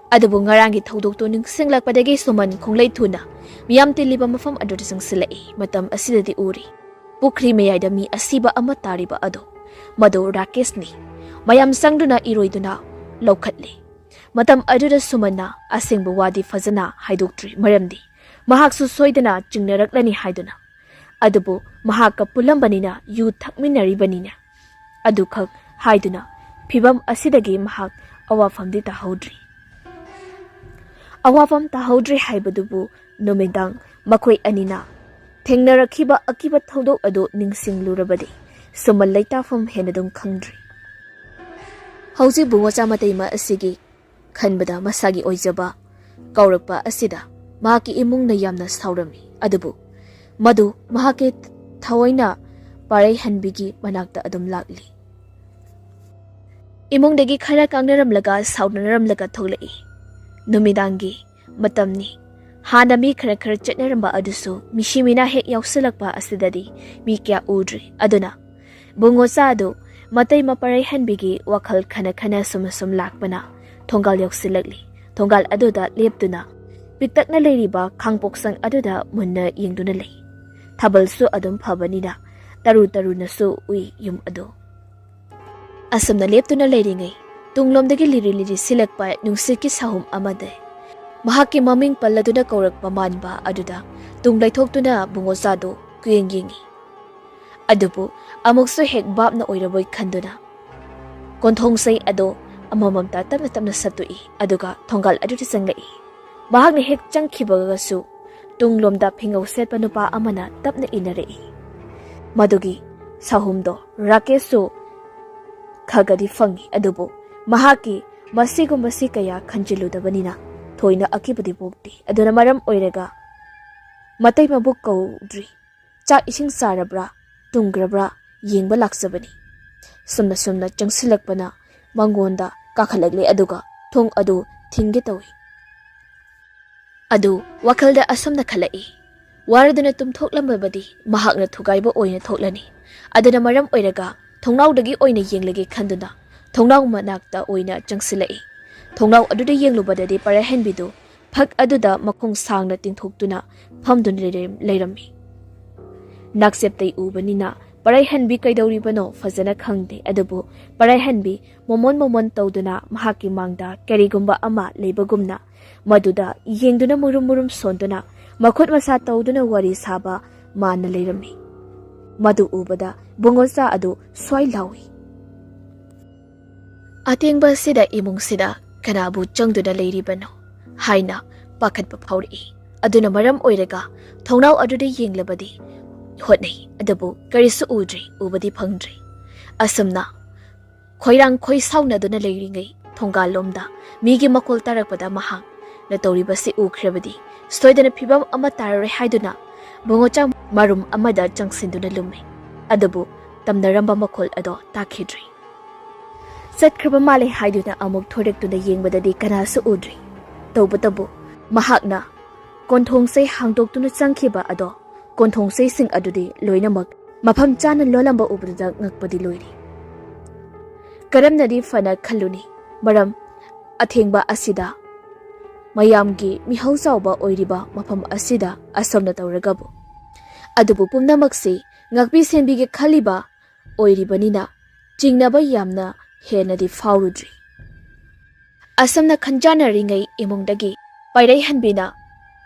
ꯑꯗꯨꯕꯨ ꯉꯔꯥꯡꯒꯤ ꯊꯧꯗꯣꯛꯇꯨ ꯅꯤꯡꯁꯤꯡꯂꯛꯄꯗꯒꯤ ꯁꯨꯃꯟ ꯈꯣꯡꯂꯩ ꯊꯨꯅ ꯃꯤꯌꯥꯝ ꯇꯤꯜꯂꯤꯕ ꯃꯐꯝ ꯑꯗꯨꯗ ꯆꯪꯁꯤꯜꯂꯛꯏ꯫ ꯃꯇꯝ ꯑꯁꯤꯗꯗꯤ ꯎꯔꯤ, ꯄꯨꯈ꯭ꯔꯤ ꯃꯌꯥꯏꯗ ꯃꯤ ꯑꯁꯤꯕ ꯑꯃ ꯇꯥꯔꯤꯕ ꯑꯗꯨ꯫ ꯃꯗꯨ ꯔꯥꯀꯦꯁꯅꯤ꯫ ꯃꯌꯥꯝ ꯆꯪꯗꯨꯅ ꯏꯔꯣꯏꯗꯨꯅ ꯂꯧꯈꯠꯂꯤ꯫ ꯃꯇꯝ ꯑꯗꯨꯗ ꯁꯨꯃꯟꯅ ꯑꯁꯦꯡꯕ ꯋꯥꯗꯤ ꯐꯖꯅ ꯍꯥꯏꯗꯣꯛꯇ꯭ꯔꯤ, ꯃꯔꯝꯗꯤ ꯃꯍꯥꯛꯁꯨ ꯁꯣꯏꯗꯅ ꯆꯤꯡꯅꯔꯛꯂꯅꯤ ꯍꯥꯏꯗꯨꯅ꯫ ꯑꯗꯨꯕꯨ ꯃꯍꯥꯛꯀ ꯄꯨꯜꯂꯝꯕꯅꯤꯅ, ꯌꯨ ꯊꯛꯃꯤꯟꯅꯔꯤꯕꯅꯤꯅ ꯑꯗꯨꯈꯛ ꯍꯥꯏꯗꯨꯅ ꯐꯤꯚꯝ ꯑꯁꯤꯗꯒꯤ ꯃꯍꯥꯛ ꯑꯋꯥꯐꯝꯗꯤ ꯇꯥꯍꯧꯗ꯭ꯔꯤ꯫ ꯑꯋꯥꯐꯝ ꯇꯥꯍꯧꯗ꯭ꯔꯤ ꯍꯥꯏꯕꯗꯨꯕꯨ ꯅꯨꯃꯤꯗꯥꯡ ꯃꯈꯣꯏ ꯑꯅꯤꯅ ꯊꯦꯡꯅꯔꯛꯈꯤꯕ ꯑꯀꯤꯕ ꯊꯧꯗꯣꯛ ꯑꯗꯨ ꯅꯤꯡꯁꯤꯡꯂꯨꯔꯕꯗꯤ ꯁꯨꯃꯟ ꯂꯩꯇꯥꯐꯝ ꯍꯦꯟꯅ ꯑꯗꯨꯝ ꯈꯪꯗ꯭ꯔꯤ꯫ ꯍꯧꯖꯤꯛ ꯕꯨꯡꯉꯣꯆꯥ ꯃꯇꯩꯃ ꯑꯁꯤꯒꯤ ꯈꯟꯕꯗ ꯃꯁꯥꯒꯤ ꯑꯣꯏꯖꯕ ꯀꯧꯔꯛꯄ ꯑꯁꯤꯗ ꯃꯍꯥꯛꯀꯤ ꯏꯃꯨꯡꯅ ꯌꯥꯝꯅ ꯁꯥꯎꯔꯝꯃꯤ꯫ ꯑꯗꯨꯕꯨ ꯃꯗꯨ ꯃꯍꯥꯛꯀꯤ ꯊꯑꯣꯏꯅ ꯄꯥꯔꯩꯍꯟꯕꯤꯒꯤ ꯃꯅꯥꯛꯇ ꯑꯗꯨꯝ ꯂꯥꯛꯂꯤ꯫ ꯏꯃꯨꯡꯗꯒꯤ ꯈꯔ ꯀꯥꯡꯅꯔꯝꯂꯒ ꯁꯥꯎꯅꯔꯝꯂꯒ ꯊꯣꯛꯂꯛꯏ꯫ ꯅꯨꯃꯤꯗꯥꯡꯒꯤ ꯃꯇꯝꯅꯤ꯫ ꯍꯥꯟꯅ ꯃꯤ ꯈꯔ ꯈꯔ ꯆꯠꯅꯔꯝꯕ ꯑꯗꯨꯁꯨ ꯃꯤꯁꯤ ꯃꯤꯅꯥ ꯍꯦꯛ ꯌꯥꯎꯁꯤꯜꯂꯛꯄ ꯑꯁꯤꯗꯗꯤ ꯃꯤ ꯀꯌꯥ ꯎꯗ꯭ꯔꯤ꯫ ꯑꯗꯨꯅ ꯕꯨꯡꯉꯣꯆꯥ ꯑꯗꯨ ꯃꯇꯩ ꯃꯄꯥꯔꯩꯍꯟꯕꯤꯒꯤ ꯋꯥꯈꯜ ꯈꯅ ꯈꯅ ꯁꯨꯝ ꯁꯨꯝ ꯂꯥꯛꯄꯅ ꯊꯣꯡꯒꯥꯜ ꯌꯧꯁꯤꯜꯂꯛꯂꯤ꯫ ꯊꯣꯡꯒꯥꯜ ꯑꯗꯨꯗ ꯂꯦꯞꯇꯨꯅ ꯄꯤꯛꯇꯛꯅ ꯂꯩꯔꯤꯕ ꯈꯥꯡꯄꯣꯛꯁꯪ ꯑꯗꯨꯗ ꯃꯨꯟꯅ ꯌꯦꯡꯗꯨꯅ ꯂꯩ꯫ ꯊꯥꯕꯜꯁꯨ ꯑꯗꯨꯝ ꯐꯕꯅꯤꯅ ꯇꯔꯨ ꯇꯔꯨꯅꯁꯨ ꯎꯏ ꯌꯨꯝ ꯑꯗꯨ꯫ ꯑꯁꯨꯝꯅ ꯂꯦꯞꯇꯨꯅ ꯂꯩꯔꯤꯉꯩ ꯇꯨꯡꯂꯣꯝꯗꯒꯤ ꯂꯤꯔꯤ ꯂꯤꯔꯤ ꯁꯤꯜꯂꯛꯄ ꯅꯨꯡꯁꯤꯠꯀꯤ ꯁꯥꯍꯨꯝ ꯑꯃꯗ ꯃꯍꯥꯛꯀꯤ ꯃꯃꯤꯡ ꯄꯜꯂꯗꯨꯅ ꯀꯧꯔꯛꯄ ꯃꯥꯟꯕ ꯑꯗꯨꯗ ꯇꯨꯡ ꯂꯩꯊꯣꯛꯇꯨꯅ ꯕꯨꯡꯉꯣꯆꯥꯗꯨ ꯀꯨꯌꯦꯡ ꯌꯦꯡꯉꯤ꯫ ꯑꯗꯨꯕꯨ ꯑꯃꯨꯛꯁꯨ ꯍꯦꯛ ꯚꯥꯞꯅ ꯑꯣꯏꯔꯕꯣꯏ ꯈꯟꯗꯨꯅ ꯀꯣꯟꯊꯣꯡ ꯆꯩ ꯑꯗꯨ ꯑꯃꯃꯝꯇ ꯇꯞꯅ ꯇꯞꯅ ꯁꯠꯇꯣꯛꯏ, ꯑꯗꯨꯒ ꯊꯣꯡꯒꯥꯜ ꯑꯗꯨꯗ ꯆꯪꯂꯛꯏ꯫ ꯃꯍꯥꯛꯅ ꯍꯦꯛ ꯆꯪꯈꯤꯕꯒꯁꯨ ꯇꯨꯡꯂꯣꯝꯗ ꯐꯤꯉꯧ ꯁꯦꯠꯄ ꯅꯨꯄꯥ ꯑꯃꯅ ꯇꯞꯅ ꯏꯟꯅꯔꯛꯏ꯫ ꯃꯗꯨꯒꯤ ꯁꯥꯍꯨꯝꯗꯣ ꯔꯥꯀꯦꯁꯁꯨ ꯈꯒꯗꯤ ꯐꯪꯉꯤ, ꯑꯗꯨꯕꯨ ꯃꯍꯥꯛꯀꯤ ꯃꯁꯤꯒꯨꯝꯕꯁꯤ ꯀꯌꯥ ꯈꯟꯖꯤꯜꯂꯨꯗꯕꯅꯤꯅ ꯊꯣꯏꯅ ꯑꯀꯤꯕꯗꯤ ꯄꯣꯛꯇꯦ꯫ ꯑꯗꯨꯅ ꯃꯔꯝ ꯑꯣꯏꯔꯒ ꯃꯇꯩ ꯃꯕꯨꯛ ꯀꯧꯗ꯭ꯔꯤ꯫ ꯆꯥꯛ ꯏꯁꯤꯡ ꯆꯥꯔꯕ꯭ꯔꯥ, ꯇꯨꯝꯈ꯭ꯔꯕ꯭ꯔꯥ ꯌꯦꯡꯕ ꯂꯥꯛꯆꯕꯅꯤ꯫ ꯁꯨꯝꯅ ꯁꯨꯝꯅ ꯆꯪꯁꯤꯜꯂꯛꯄꯅ ꯃꯉꯣꯟꯗ ꯀꯥꯈꯠꯂꯛꯂꯦ, ꯑꯗꯨꯒ ꯊꯣꯡ ꯑꯗꯨ ꯊꯤꯡꯒꯦ ꯇꯧꯏ꯫ ꯑꯗꯨ ꯋꯥꯈꯜꯗ ꯑꯁꯨꯝꯅ ꯈꯜꯂꯛꯏ, ꯋꯥꯔꯗꯨꯅ ꯇꯨꯝꯊꯣꯛꯂꯝꯃꯕꯗꯤ ꯃꯍꯥꯛꯅ ꯊꯨꯒꯥꯏꯕ ꯑꯣꯏꯅ ꯊꯣꯛꯂꯅꯤ꯫ ꯑꯗꯨꯅ ꯃꯔꯝ ꯑꯣꯏꯔꯒ ꯊꯣꯡꯅꯥꯎꯗꯒꯤ ꯑꯣꯏꯅ ꯌꯦꯡꯂꯒꯦ ꯈꯟꯗꯨꯅ ꯊꯣꯡꯅꯥꯎ ꯃꯅꯥꯛꯇ ꯑꯣꯏꯅ ꯆꯪꯁꯤꯜꯂꯛꯏ꯫ ꯊꯣꯡꯅꯥꯎ ꯑꯗꯨꯗ ꯌꯦꯡꯂꯨꯕꯗꯗꯤ ꯄꯔꯩꯍꯟꯕꯤꯗꯨ ꯐꯛ ꯑꯗꯨꯗ ꯃꯈꯣꯡ ꯁꯥꯡꯅ ꯇꯤꯡꯊꯣꯛꯇꯨꯅ ꯐꯝꯗꯨꯅ ꯂꯩꯔꯝ-, ꯂꯩꯔꯝꯃꯤ꯫ ꯅꯥꯛꯆꯦꯞꯇꯩ ꯎꯕꯅꯤꯅ ꯄꯔꯩꯍꯟꯕꯤ ꯀꯩꯗꯧꯔꯤꯕꯅꯣ ꯐꯖꯅ ꯈꯪꯗꯦ, ꯑꯗꯨꯕꯨ ꯄꯔꯩꯍꯟꯕꯤ ꯃꯣꯃꯣꯟ ꯃꯣꯃꯣꯟ ꯇꯧꯗꯨꯅ ꯃꯍꯥꯛꯀꯤ ꯃꯥꯡꯗ ꯀꯔꯤꯒꯨꯝꯕ ꯑꯃ ꯂꯩꯕꯒꯨꯝꯅ ꯃꯗꯨꯗ ꯌꯦꯡꯗꯨꯅ ꯃꯨꯔꯨꯝ ꯃꯨꯔꯨꯝ ꯁꯣꯟꯗꯨꯅ ꯃꯈꯨꯠ ꯃꯁꯥ ꯇꯧꯗꯨꯅ ꯋꯥꯔꯤ ꯁꯥꯕ ꯃꯥꯅ ꯂꯩꯔꯝꯃꯤ꯫ ꯃꯗꯨ ꯎꯕꯗ ꯕꯨꯡꯉꯣꯆꯥ ꯑꯗꯨ ꯁ꯭ꯋꯥꯏ ꯂꯥꯎꯏ꯫ "ꯑꯊꯦꯡꯕ ꯑꯁꯤꯗ ꯏꯃꯨꯡꯁꯤꯗ ꯀꯅꯥꯕꯨ ꯆꯪꯗꯨꯅ ꯂꯩꯔꯤꯕꯅꯣ?" ꯍꯥꯏꯅ ꯄꯥꯈꯠꯄ ꯐꯥꯎꯔꯛꯏ꯫ ꯑꯗꯨꯅ ꯃꯔꯝ ꯑꯣꯏꯔꯒ ꯊꯣꯡꯅꯥꯎ ꯑꯗꯨꯗ ꯌꯦꯡꯂꯕꯗꯤ ꯍꯣꯠꯅꯩ, ꯑꯗꯨꯕꯨ ꯀꯔꯤꯁꯨ ꯎꯗ꯭ꯔꯤ, ꯎꯕꯗꯤ ꯐꯪꯗ꯭ꯔꯤ꯫ ꯑꯁꯨꯝꯅ ꯈꯣꯏꯔꯥꯡ ꯈꯣꯏ ꯁꯥꯎꯅꯗꯨꯅ ꯂꯩꯔꯤꯉꯩ ꯊꯣꯡꯒꯥꯜꯂꯣꯝꯗ ꯃꯤꯒꯤ ꯃꯈꯣꯜ ꯇꯥꯔꯛꯄꯗ ꯃꯍꯥꯛꯅ ꯇꯧꯔꯤꯕꯁꯤ ꯎꯈ꯭ꯔꯕꯗꯤ ꯁꯣꯏꯗꯅ ꯐꯤꯕꯝ ꯑꯃ ꯇꯥꯔꯔꯣꯏ ꯍꯥꯏꯗꯨꯅ ꯕꯨꯡꯉꯣꯆꯥ ꯃꯔꯨꯝ ꯑꯃꯗ ꯆꯪꯁꯤꯟꯗꯨꯅ ꯂꯨꯝꯃꯤ꯫ ꯑꯗꯨꯕꯨ ꯇꯝꯅꯔꯝꯕ ꯃꯈꯣꯜ ꯑꯗꯣ ꯇꯥꯈꯤꯗ꯭ꯔꯤ꯫ ꯆꯠꯈ꯭ꯔꯕ ꯃꯥꯜꯂꯦ ꯍꯥꯏꯗꯨꯅ ꯑꯃꯨꯛ ꯊꯣꯔꯛꯇꯨꯅ ꯌꯦꯡꯕꯗꯗꯤ ꯀꯅꯥꯁꯨ ꯎꯗ꯭ꯔꯤ꯫ ꯇꯧꯕꯇꯕꯨ ꯃꯍꯥꯛꯅ ꯀꯣꯟꯊꯣꯡꯁꯦ ꯍꯥꯡꯗꯣꯛꯇꯨꯅ ꯆꯪꯈꯤꯕ ꯑꯗꯣ ꯀꯣꯟꯊꯣꯡꯁꯩꯁꯤꯡ ꯑꯗꯨꯗꯤ ꯂꯣꯏꯅꯃꯛ ꯃꯐꯝ ꯆꯥꯅ ꯂꯣꯜꯂꯝꯕ ꯎꯕꯗꯨꯗ ꯉꯛꯄꯗꯤ ꯂꯣꯏꯔꯦ꯫ ꯀꯔꯝꯅꯗꯤ ꯐꯅ ꯈꯜꯂꯨꯅꯤ, ꯃꯔꯝ ꯑꯊꯦꯡꯕ ꯑꯁꯤꯗ ꯃꯌꯥꯝꯒꯤ ꯃꯤꯍꯧ ꯆꯥꯎꯕ ꯑꯣꯏꯔꯤꯕ ꯃꯐꯝ ꯑꯁꯤꯗ ꯑꯁꯨꯝꯅ ꯇꯧꯔꯒꯕꯨ꯫ ꯑꯗꯨꯕꯨ ꯄꯨꯝꯅꯃꯛꯁꯤ ꯉꯥꯛꯄꯤ ꯁꯦꯟꯕꯤꯒꯦ ꯈꯜꯂꯤꯕ ꯑꯣꯏꯔꯤꯕꯅꯤꯅ ꯆꯤꯡꯅꯕ ꯌꯥꯝꯅ ꯍꯦꯟꯅꯗꯤ ꯐꯥꯎꯔꯨꯗ꯭ꯔꯤ꯫ ꯑꯁꯨꯝꯅ ꯈꯟꯖꯥꯟꯅꯔꯤꯉꯩ ꯏꯃꯨꯡꯗꯒꯤ ꯄꯥꯏꯔꯩꯍꯟꯕꯤꯅ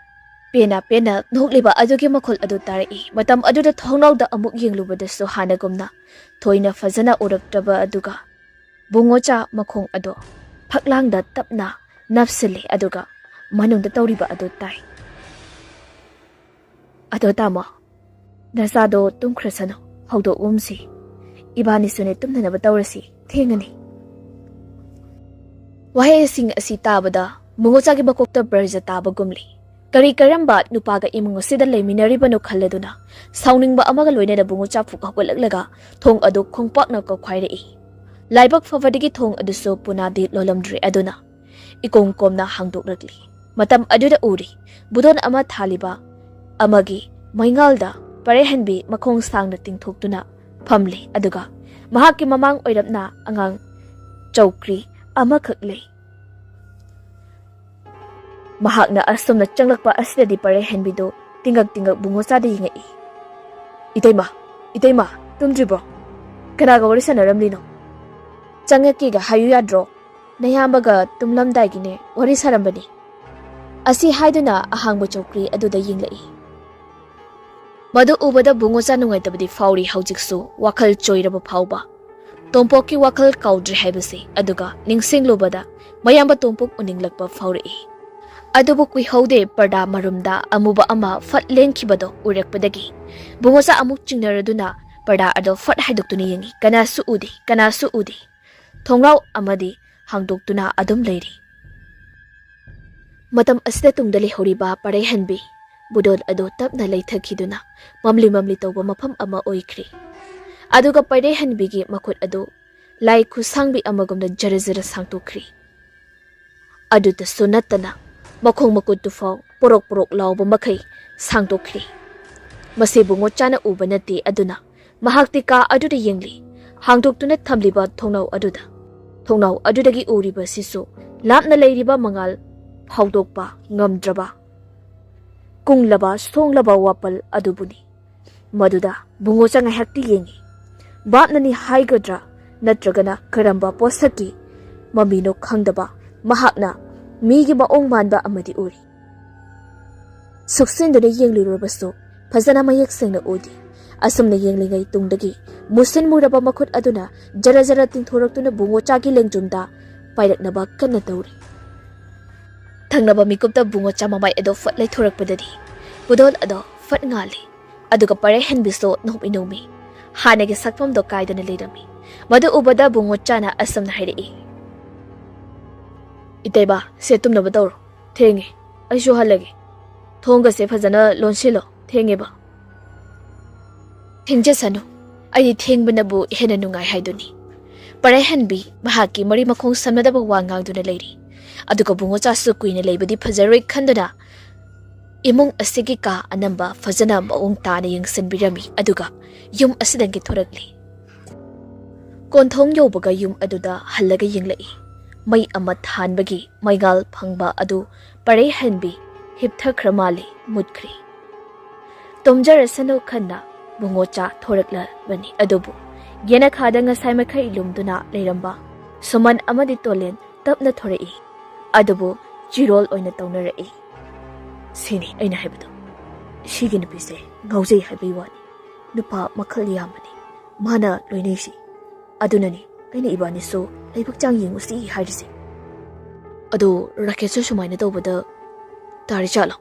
ꯄꯦꯟꯅ ꯄꯦꯟꯅ ꯅꯣꯛꯂꯤꯕ ꯑꯗꯨꯒꯤ ꯃꯈꯣꯜ ꯑꯗꯨ ꯇꯥꯔꯛꯏ꯫ ꯃꯇꯝ ꯑꯗꯨꯗ ꯊꯣꯡꯅꯥꯎꯗ ꯑꯃꯨꯛ ꯌꯦꯡꯂꯨꯕꯗꯁꯨ ꯍꯥꯟꯅꯒꯨꯝꯅ ꯊꯣꯏꯅ ꯐꯖꯅ ꯎꯔꯛꯇ꯭ꯔꯕ ꯑꯗꯨꯒ ꯕꯨꯡꯉꯣꯆꯥ ꯃꯈꯣꯡ ꯑꯗꯣ ꯐꯛꯂꯥꯡꯗ ꯇꯞꯅ ꯅꯞꯁꯤꯜꯂꯤ, ꯑꯗꯨꯒ ꯃꯅꯨꯡꯗ ꯇꯧꯔꯤꯕ ꯑꯗꯨ ꯇꯥꯏ꯫ "ꯑꯗꯣ ꯇꯥꯃꯣ, ꯅꯆꯥꯗꯣ ꯇꯨꯝꯈ꯭ꯔꯁꯅꯨ, ꯍꯧꯗꯣꯛꯎꯝꯁꯤ꯫ ꯏꯕꯥꯅꯤꯁꯨꯅꯦ ꯇꯨꯝꯅꯅꯕ ꯇꯧꯔꯁꯤ, ꯊꯦꯡꯉꯅꯤ꯫" ꯋꯥꯍꯩꯁꯤꯡ ꯑꯁꯤ ꯇꯥꯕꯗ ꯕꯨꯡꯉꯣꯆꯥꯒꯤ ꯃꯀꯣꯛꯇ ꯕꯔꯖ ꯇꯥꯕꯒꯨꯝꯂꯤ꯫ ꯀꯔꯤ ꯀꯔꯝꯕ ꯅꯨꯄꯥꯒ ꯏꯃꯨꯡ ꯑꯁꯤꯗ ꯂꯩꯃꯤꯟꯅꯔꯤꯕꯅꯣ ꯈꯜꯂꯗꯨꯅ ꯁꯥꯎꯅꯤꯡꯕ ꯑꯃꯒ ꯂꯣꯏꯅꯅ ꯕꯨꯡꯉꯣꯆꯥ ꯐꯨꯛ ꯍꯧꯒꯠꯂꯛꯂꯒ ꯊꯣꯡ ꯑꯗꯨ ꯈꯣꯡꯄꯥꯛꯅ ꯀꯧꯈꯥꯏꯔꯛꯏ꯫ ꯂꯥꯏꯕꯛ ꯐꯕꯗꯒꯤ ꯊꯣꯡ ꯑꯗꯨꯁꯨ ꯄꯨꯅꯥꯗꯤ ꯂꯣꯜꯂꯝꯗ꯭ꯔꯦ ꯑꯗꯨꯅ ꯏꯀꯣꯝ ꯀꯣꯝꯅ ꯍꯥꯡꯗꯣꯛꯂꯛꯂꯤ꯫ ꯃꯇꯝ ꯑꯗꯨꯗ ꯎꯔꯤ ꯕꯨꯗꯣꯟ ꯑꯃ ꯊꯥꯜꯂꯤꯕ ꯑꯃꯒꯤ ꯃꯩꯉꯥꯜꯗ ꯄꯔꯦꯍꯟꯕꯤ ꯃꯈꯣꯡ ꯁꯥꯡꯅ ꯇꯤꯡꯊꯣꯛꯇꯨꯅ ꯐꯝꯂꯤ, ꯑꯗꯨꯒ ꯃꯍꯥꯛꯀꯤ ꯃꯃꯥꯡ ꯑꯣꯏꯔꯞꯅ ꯑꯉꯥꯡ ꯆꯧꯀ꯭ꯔꯤ ꯑꯃꯈꯛ ꯂꯩ꯫ ꯃꯍꯥꯛꯅ ꯑꯁꯨꯝꯅ ꯆꯪꯂꯛꯄ ꯑꯁꯤꯗꯗꯤ ꯄꯔꯦꯍꯟꯕꯤꯗꯨ ꯇꯤꯡꯉꯛ ꯇꯤꯡꯉꯛ ꯕꯨꯡꯉꯣꯆꯥꯗ ꯌꯦꯡꯉꯛꯏ꯫ "ꯏꯇꯩꯃ, ꯏꯇꯩꯃ, ꯇꯨꯝꯗ꯭ꯔꯤꯕ꯭ꯔꯣ? ꯀꯅꯥꯒ ꯋꯥꯔꯤ ꯁꯥꯟꯅꯔꯝꯂꯤꯅꯣ? ꯆꯪꯉꯛꯀꯦꯒ ꯍꯥꯏꯌꯨ ꯌꯥꯗ꯭ꯔꯣ? ꯅꯌꯥꯝꯕꯒ ꯇꯨꯝꯂꯝꯗꯥꯏꯒꯤꯅꯦ ꯋꯥꯔꯤ ꯁꯥꯔꯝꯕꯅꯤ," ꯑꯁꯤ ꯍꯥꯏꯗꯨꯅ ꯑꯍꯥꯡꯕ ꯆꯧꯀ꯭ꯔꯤ ꯑꯗꯨꯗ ꯌꯦꯡꯂꯛꯏ꯫ ꯃꯗꯨ ꯎꯕꯗ ꯕꯨꯡꯉꯣꯆꯥ ꯅꯨꯡꯉꯥꯏꯇꯕꯗꯤ ꯐꯥꯎꯔꯤ, ꯍꯧꯖꯤꯛꯁꯨ ꯋꯥꯈꯜ ꯆꯣꯏꯔꯕ ꯐꯥꯎꯕ꯫ ꯇꯣꯝꯄꯣꯛꯀꯤ ꯋꯥꯈꯜ ꯀꯥꯎꯗ꯭ꯔꯦ ꯍꯥꯏꯕꯁꯤ ꯑꯗꯨꯒ ꯅꯤꯡꯁꯤꯡꯂꯨꯕꯗ ꯃꯌꯥꯝꯕ ꯇꯣꯝꯄꯣꯛ ꯎꯅꯤꯡꯂꯛꯄ ꯐꯥꯎꯔꯛꯏ꯫ ꯑꯗꯨꯕꯨ ꯀꯨꯏꯍꯧꯗꯦ, ꯄꯔꯗꯥ ꯃꯔꯨꯝꯗ ꯑꯃꯨꯕ ꯑꯃ ꯐꯠ ꯂꯦꯡꯈꯤꯕꯗꯣ ꯎꯔꯛꯄꯗꯒꯤ ꯕꯨꯡꯉꯣꯆꯥ ꯑꯃꯨꯛ ꯆꯤꯡꯅꯔꯗꯨꯅ ꯄꯔꯗꯥ ꯑꯗꯣ ꯐꯠ ꯍꯥꯏꯗꯣꯛꯇꯨꯅ ꯌꯦꯡꯉꯤ꯫ ꯀꯅꯥꯁꯨ ꯎꯗꯦ, ꯀꯅꯥꯁꯨ ꯎꯗꯦ꯫ ꯊꯣꯡꯅꯥꯎ ꯑꯃꯗꯤ ꯍꯥꯡꯗꯣꯛꯇꯨꯅ ꯑꯗꯨꯝ ꯂꯩꯔꯤ꯫ ꯃꯇꯝ ꯑꯁꯤꯗ ꯇꯨꯡꯗ ꯂꯩꯍꯧꯔꯤꯕ ꯄꯔꯩꯍꯟꯕꯤ ꯕꯨꯗꯣꯟ ꯑꯗꯨ ꯇꯞꯅ ꯂꯩꯊꯈꯤꯗꯨꯅ ꯃꯝꯂꯤ ꯃꯝꯂꯤ ꯇꯧꯕ ꯃꯐꯝ ꯑꯃ ꯑꯣꯏꯈ꯭ꯔꯤ꯫ ꯑꯗꯨꯒ ꯄꯔꯩꯍꯟꯕꯤꯒꯤ ꯃꯈꯨꯠ ꯑꯗꯨ ꯂꯥꯏ ꯈꯨꯠꯁꯥꯡꯕꯤ ꯑꯃꯒꯨꯝꯅ ꯖꯔ ꯖꯔ ꯁꯥꯡꯗꯣꯛꯈ꯭ꯔꯤ꯫ ꯑꯗꯨꯇꯁꯨ ꯅꯠꯇꯅ ꯃꯈꯣꯡ ꯃꯈꯨꯠꯇꯨꯐꯥꯎ ꯄꯣꯔꯣꯛ ꯄꯣꯔꯣꯛ ꯂꯥꯎꯕ ꯃꯈꯩ ꯁꯥꯡꯗꯣꯛꯈ꯭ꯔꯤ꯫ ꯃꯁꯤꯕꯨ ꯕꯨꯡꯉꯣꯆꯥꯅ ꯎꯕ ꯅꯠꯇꯦ, ꯑꯗꯨꯅ ꯃꯍꯥꯛꯇꯤ ꯀꯥ ꯑꯗꯨꯗ ꯌꯦꯡꯂꯤ, ꯍꯥꯡꯗꯣꯛꯇꯨꯅ ꯊꯝꯂꯤꯕ ꯊꯣꯡꯅꯥꯎ ꯑꯗꯨꯗ꯫ ꯊꯣꯡꯅꯥꯎ ꯑꯗꯨꯗꯒꯤ ꯎꯔꯤꯕꯁꯤꯁꯨ ꯂꯥꯞꯅ ꯂꯩꯔꯤꯕ ꯃꯉꯥꯜ ꯐꯥꯎꯗꯣꯛꯄ ꯉꯝꯗ꯭ꯔꯕ ꯀꯨꯡꯂꯕ ꯁꯣꯡꯂꯕ ꯋꯥꯄꯜ ꯑꯗꯨꯕꯨꯅꯤ꯫ ꯃꯗꯨꯗ ꯕꯨꯡꯉꯣꯆꯥ ꯉꯥꯏꯍꯥꯛꯇꯤ ꯌꯦꯡꯉꯤ꯫ ꯚꯥꯞꯅꯅꯤ ꯍꯥꯏꯒꯗ꯭ꯔꯥ, ꯅꯠꯇ꯭ꯔꯒꯅ ꯀꯔꯝꯕ ꯄꯣꯠꯁꯛꯀꯤ ꯃꯃꯤꯅꯣ ꯈꯪꯗꯕ ꯃꯍꯥꯛꯅ ꯃꯤꯒꯤ ꯃꯑꯣꯡ ꯃꯥꯟꯕ ꯑꯃꯗꯤ ꯎꯔꯤ꯫ ꯁꯨꯛꯆꯤꯟꯗꯨꯅ ꯌꯦꯡꯂꯨꯔꯕꯁꯨ ꯐꯖꯅ ꯃꯌꯦꯛ ꯁꯦꯡꯅ ꯎꯗꯦ꯫ ꯑꯁꯨꯝꯅ ꯌꯦꯡꯂꯤꯉꯩ ꯇꯨꯡꯗꯒꯤ ꯃꯨꯁꯤꯟ ꯃꯨꯔꯕ ꯃꯈꯨꯠ ꯑꯗꯨꯅ ꯖꯔ ꯖꯔ ꯇꯤꯡꯊꯣꯔꯛꯇꯨꯅ ꯕꯨꯡꯉꯣꯆꯥꯒꯤ ꯂꯦꯡꯖꯨꯝꯗ ꯄꯥꯏꯔꯛꯅꯕ ꯀꯟꯅ ꯇꯧꯔꯤ꯫ ꯊꯪꯅꯕ ꯃꯤꯀꯨꯞꯇ ꯕꯨꯡꯉꯣꯆꯥ ꯃꯃꯥꯏ ꯑꯗꯣ ꯐꯠ ꯂꯩꯊꯣꯔꯛꯄꯗꯗꯤ ꯕꯨꯗꯣꯟ ꯑꯗꯣ ꯐꯠ ꯉꯥꯜꯂꯤ꯫ ꯑꯗꯨꯒ ꯄꯔꯩꯍꯟꯕꯤꯁꯨ ꯅꯣꯡꯃꯤ ꯅꯣꯡꯃꯤ ꯍꯥꯟꯅꯒꯤ ꯁꯛꯐꯝꯗꯣ ꯀꯥꯏꯗꯅ ꯂꯩꯔꯝꯃꯤ꯫ ꯃꯗꯨ ꯎꯕꯗ ꯕꯨꯡꯉꯣꯆꯥꯅ ꯑꯁꯨꯝꯅ ꯍꯥꯏꯔꯛꯏ, "ꯏꯇꯩꯃ, ꯁꯦ ꯇꯨꯝꯅꯕ ꯇꯧꯔꯣ꯫ ꯊꯦꯡꯉꯦ, ꯑꯩꯁꯨ ꯍꯜꯂꯒꯦ꯫ "ꯊꯣꯡꯒꯁꯦ ꯐꯖꯅ ꯂꯣꯟꯁꯤꯜꯂꯣ, ꯊꯦꯡꯉꯦꯕ꯫" "ꯊꯦꯡꯖꯁꯅꯨ, ꯑꯩꯗꯤ ꯊꯦꯡꯕꯅꯕꯨ ꯍꯦꯟꯅ ꯅꯨꯡꯉꯥꯏ ꯍꯥꯏꯗꯨꯅꯤ꯫" ꯄꯔꯩꯍꯟꯕꯤ ꯃꯍꯥꯛꯀꯤ ꯃꯔꯤ ꯃꯈꯣꯡ ꯁꯝꯅꯗꯕ ꯋꯥ ꯉꯥꯡꯗꯨꯅ ꯂꯩꯔꯤ꯫ ꯑꯗꯨꯒ ꯕꯨꯡꯉꯣꯆꯥꯁꯨ ꯀꯨꯏꯅ ꯂꯩꯕꯗꯤ ꯐꯖꯔꯣꯏ ꯈꯟꯗꯨꯅ ꯏꯃꯨꯡ ꯑꯁꯤꯒꯤ ꯀꯥ ꯑꯅꯝꯕ ꯐꯖꯅ ꯃꯑꯣꯡ ꯇꯥꯅ ꯌꯦꯡꯁꯤꯟꯕꯤꯔꯝꯃꯤ, ꯑꯗꯨꯒ ꯌꯨꯝ ꯑꯁꯤꯗꯒꯤ ꯊꯣꯔꯛꯂꯤ꯫ ꯀꯣꯟꯊꯣꯡ ꯌꯧꯕꯒ ꯌꯨꯝ ꯑꯗꯨꯗ ꯍꯜꯂꯒ ꯌꯦꯡꯂꯛꯏ꯫ ꯃꯩ ꯑꯃ ꯊꯥꯟꯕꯒꯤ ꯃꯩꯉꯥꯜ ꯐꯪꯕ ꯑꯗꯨ ꯄꯔꯩꯍꯟꯕꯤ ꯍꯤꯞꯊꯈ꯭ꯔ ꯃꯥꯜꯂꯤ, ꯃꯨꯠꯈ꯭ꯔꯤ꯫ ꯇꯨꯝꯖꯔꯁꯅꯨ ꯈꯟꯅ ꯕꯨꯡꯉꯣꯆꯥ ꯊꯣꯔꯛꯂꯕꯅꯤ, ꯑꯗꯨꯕꯨ ꯌꯦꯅꯈꯥꯗ ꯉꯁꯥꯏ ꯃꯈꯩ ꯂꯨꯝꯗꯨꯅ ꯂꯩꯔꯝꯕ ꯁꯨꯃꯟ ꯑꯃꯗꯤ ꯇꯣꯂꯦꯟ ꯇꯞꯅ ꯊꯣꯔꯛꯏ꯫ ꯑꯗꯨꯕꯨ ꯆꯤꯔꯣꯜ ꯑꯣꯏꯅ ꯇꯧꯅꯔꯛꯏ꯫ "ꯁꯤꯅꯤ ꯑꯩꯅ ꯍꯥꯏꯕꯗꯣ, ꯁꯤꯒꯤ ꯅꯨꯄꯤꯁꯦ ꯉꯥꯎꯖꯩ ꯍꯥꯏꯕꯒꯤ ꯋꯥꯅꯤ, ꯅꯨꯄꯥ ꯃꯈꯜ ꯌꯥꯝꯕꯅꯤ ꯃꯥꯅ ꯂꯣꯏꯅꯩꯁꯤ꯫ ꯑꯗꯨꯅꯅꯤ ꯑꯩꯅ ꯏꯕꯥꯅꯤꯁꯨ ꯂꯥꯏꯕꯛ ꯆꯥꯡ ꯌꯦꯡꯉꯨꯁꯤ ꯍꯥꯏꯔꯤꯁꯦ꯫" "ꯑꯗꯣ ꯔꯥꯀꯦꯁꯁꯨ ꯁꯨꯃꯥꯏꯅ ꯇꯧꯕꯗ ꯇꯥꯔꯤ ꯖꯥꯠꯂꯣ?"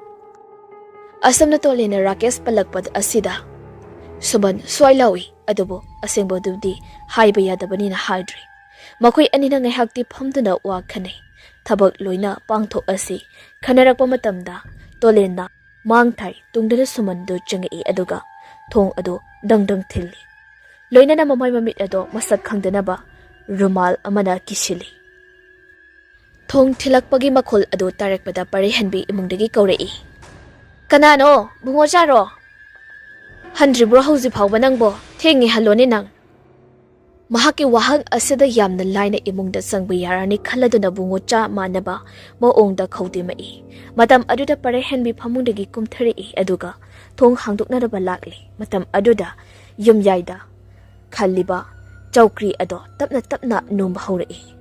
ꯑꯁꯣꯝꯅ ꯇꯣꯂꯦꯟꯅ ꯔꯥꯀꯦꯁ ꯄꯜꯂꯛꯄ ꯑꯁꯤꯗ ꯁꯨꯃꯟ ꯁ꯭ꯋꯥꯏ ꯂꯥꯎꯏ, ꯑꯗꯨꯕꯨ ꯑꯁꯦꯡꯕꯗꯨꯗꯤ ꯍꯥꯏꯕ ꯌꯥꯗꯕꯅꯤꯅ ꯍꯥꯏꯗ꯭ꯔꯤ꯫ ꯃꯈꯣꯏ ꯑꯅꯤꯅ ꯉꯥꯏꯍꯥꯛꯇꯤ ꯐꯝꯗꯨꯅ ꯋꯥ ꯈꯟꯅꯩ꯫ ꯊꯕꯛ ꯂꯣꯏꯅ ꯄꯥꯡꯊꯣꯛꯑꯁꯤ ꯈꯟꯅꯔꯛꯄ ꯃꯇꯝꯗ ꯇꯣꯂꯦꯟꯅ ꯃꯥꯡ ꯊꯥꯏ ꯇꯨꯡꯗꯨꯅ ꯁꯨꯃꯟꯗꯨ ꯆꯪꯉꯛꯏ, ꯑꯗꯨꯒ ꯊꯣꯡ ꯑꯗꯨ ꯗꯪ ꯗꯪ ꯊꯤꯜꯂꯤ꯫ ꯂꯣꯏꯅꯅ ꯃꯃꯥꯏ ꯃꯃꯤꯠ ꯑꯗꯣ ꯃꯁꯛ ꯈꯪꯗꯅꯕ ꯔꯨꯃꯥꯜ ꯑꯃꯅ ꯀꯤꯁꯤꯜꯂꯤ꯫ ꯊꯣꯡ ꯊꯤꯜꯂꯛꯄꯒꯤ ꯃꯈꯣꯜ ꯑꯗꯨ ꯇꯥꯔꯛꯄꯗ ꯄꯔꯩꯍꯟꯕꯤ ꯏꯃꯨꯡꯗꯒꯤ ꯀꯧꯔꯛꯏ꯫ "ꯀꯅꯥꯅꯣ? ꯕꯨꯡꯉꯣꯆꯥꯔꯣ? ꯍꯟꯗ꯭ꯔꯤꯕ꯭ꯔꯣ ꯍꯧꯖꯤꯛ ꯐꯥꯎꯕ ꯅꯪꯕꯣ? ꯊꯦꯡꯉꯦ, ꯍꯜꯂꯣꯅꯦ ꯅꯪ꯫" ꯃꯍꯥꯛꯀꯤ ꯋꯥꯍꯪ ꯑꯁꯤꯗ ꯌꯥꯝꯅ ꯂꯥꯏꯅ ꯏꯃꯨꯡꯗ ꯆꯪꯕ ꯌꯥꯔꯅꯤ ꯈꯜꯂꯗꯨꯅ ꯕꯨꯡꯉꯣꯆꯥ ꯃꯥꯟꯅꯕ ꯃꯑꯣꯡꯗ ꯈꯧꯗꯤꯃꯛꯏ꯫ ꯃꯇꯝ ꯑꯗꯨꯗ ꯄꯔꯩꯍꯟꯕꯤ ꯐꯃꯨꯡꯗꯒꯤ ꯀꯨꯝꯊꯔꯛꯏ, ꯑꯗꯨꯒ ꯊꯣꯡ ꯍꯥꯡꯗꯣꯛꯅꯔꯕ ꯂꯥꯛꯂꯤ꯫ ꯃꯇꯝ ꯑꯗꯨꯗ ꯌꯨꯝꯌꯥꯏꯗ ꯈꯜꯂꯤꯕ ꯆꯧꯀ꯭ꯔꯤ ꯑꯗꯣ ꯇꯞꯅ ꯇꯞꯅ ꯅꯣꯝꯕ ꯍꯧꯔꯛꯏ꯫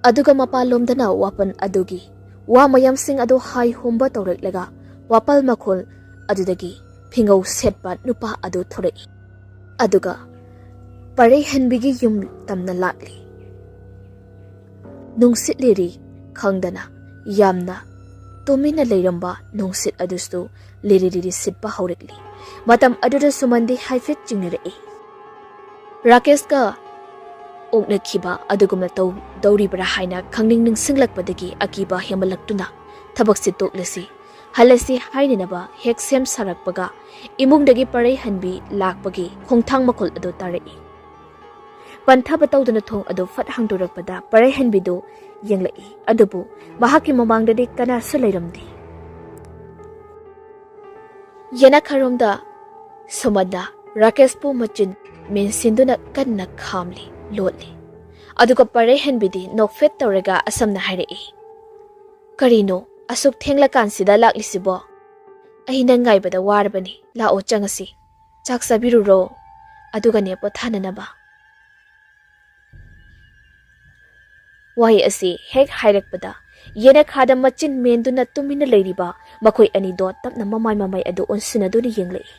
ꯑꯗꯨꯒ ꯃꯄꯥꯟꯂꯣꯝꯗꯅ ꯋꯥꯄꯜ ꯑꯗꯨꯒꯤ ꯋꯥ ꯃꯌꯥꯝꯁꯤꯡ ꯑꯗꯨ ꯍꯥꯏ ꯍꯨꯝꯕ ꯇꯧꯔꯛꯂꯒ ꯋꯥꯄꯜ ꯃꯈꯣꯜ ꯑꯗꯨꯗꯒꯤ ꯐꯤꯉꯧ ꯁꯦꯠꯄ ꯅꯨꯄꯥ ꯑꯗꯨ ꯊꯣꯔꯛꯏ꯫ ꯑꯗꯨꯒ ꯄꯔꯩꯍꯟꯕꯤꯒꯤ ꯌꯨꯝ ꯇꯝꯅ ꯂꯥꯛꯂꯤ꯫ ꯅꯨꯡꯁꯤꯠ ꯂꯤꯔꯤ ꯈꯪꯗꯅ ꯌꯥꯝꯅ ꯇꯨꯃꯤꯟꯅ ꯂꯩꯔꯝꯕ ꯅꯨꯡꯁꯤꯠ ꯑꯗꯨꯁꯨ ꯂꯤꯔꯤ ꯂꯤꯔꯤ ꯁꯤꯠꯄ ꯍꯧꯔꯛꯂꯤ꯫ ꯃꯇꯝ ꯑꯗꯨꯗ ꯁꯨꯃꯟꯗꯤ ꯍꯥꯏꯐꯦꯠ ꯆꯤꯡꯅꯔꯛꯏ꯫ ꯔꯥꯀꯦꯁꯀ ꯑꯣꯛꯅꯈꯤꯕ ꯑꯗꯨꯒꯨꯝꯅ ꯇꯧꯗꯧꯔꯤꯕ꯭ꯔꯥ ꯍꯥꯏꯅ ꯈꯪꯅꯤꯡ ꯅꯤꯡꯁꯤꯡꯂꯛꯄꯗꯒꯤ ꯑꯀꯤꯕ ꯍꯦꯟꯃꯠꯂꯛꯇꯨꯅ ꯊꯕꯛꯁꯤ ꯇꯣꯛꯂꯁꯤ ꯍꯜꯂꯁꯤ ꯍꯥꯏꯅꯅꯕ ꯍꯦꯛ ꯁꯦꯝ ꯁꯥꯔꯛꯄꯒ, ꯏꯃꯨꯡꯗꯒꯤ ꯄꯔꯩꯍꯟꯕꯤ ꯂꯥꯛꯄꯒꯤ ꯈꯣꯡꯊꯥꯡ ꯃꯈꯣꯜ ꯑꯗꯨ ꯇꯥꯔꯛꯏ꯫ ꯄꯟꯊꯕ ꯇꯧꯗꯨꯅ ꯊꯣꯡ ꯑꯗꯨ ꯐꯠ ꯍꯥꯡꯗꯣꯔꯛꯄꯗ, ꯄꯔꯩꯍꯟꯕꯤꯗꯨ ꯌꯦꯡꯂꯛꯏ, ꯑꯗꯨꯕꯨ ꯃꯍꯥꯛꯀꯤ ꯃꯃꯥꯡꯗꯗꯤ ꯀꯅꯥꯁꯨ ꯂꯩꯔꯝꯗꯦ꯫ ꯌꯦꯅꯈꯥꯔꯣꯝꯗ ꯁꯨꯃꯟꯅ ꯔꯥꯀꯦꯁꯄꯨ ꯃꯆꯤꯟ ꯃꯦꯟꯁꯤꯟꯗꯨꯅ ꯀꯟꯅ ꯈꯥꯝꯂꯤ, ꯂꯣꯠꯂꯤ꯫ ꯑꯗꯨꯒ ꯄꯔꯩꯍꯟꯕꯤꯗꯤ ꯅꯣꯛꯐꯦꯠ ꯇꯧꯔꯒ ꯑꯁꯝꯅ ꯍꯥꯏꯔꯛꯏ, "ꯀꯔꯤꯅꯣ ꯑꯁꯨꯛ ꯊꯦꯡꯂꯀꯥꯟꯁꯤꯗ ꯂꯥꯛꯂꯤꯁꯤꯕꯣ? ꯑꯩ ꯅꯪ ꯉꯥꯏꯕꯗ ꯋꯥꯔꯕꯅꯤ꯫ ꯂꯥꯛꯑꯣ, ꯆꯪꯉꯁꯤ꯫ ꯆꯥꯛ ꯆꯥꯕꯤꯔꯨꯔꯣ, ꯑꯗꯨꯒꯅꯦ ꯄꯣꯊꯥꯅꯅꯕ꯫" ꯋꯥꯍꯩ ꯑꯁꯤ ꯍꯦꯛ ꯍꯥꯏꯔꯛꯄꯗ, ꯌꯦꯅꯈꯥꯗ ꯃꯆꯤꯟ ꯃꯦꯟꯗꯨꯅ ꯇꯨꯃꯤꯟꯅ ꯂꯩꯔꯤꯕ ꯃꯈꯣꯏ ꯑꯅꯤꯗꯣ ꯇꯞꯅ ꯃꯃꯥꯏ ꯃꯃꯥꯏ ꯑꯗꯨ ꯑꯣꯟꯁꯤꯟꯅꯗꯨꯅ ꯌꯦꯡꯂꯛꯏ꯫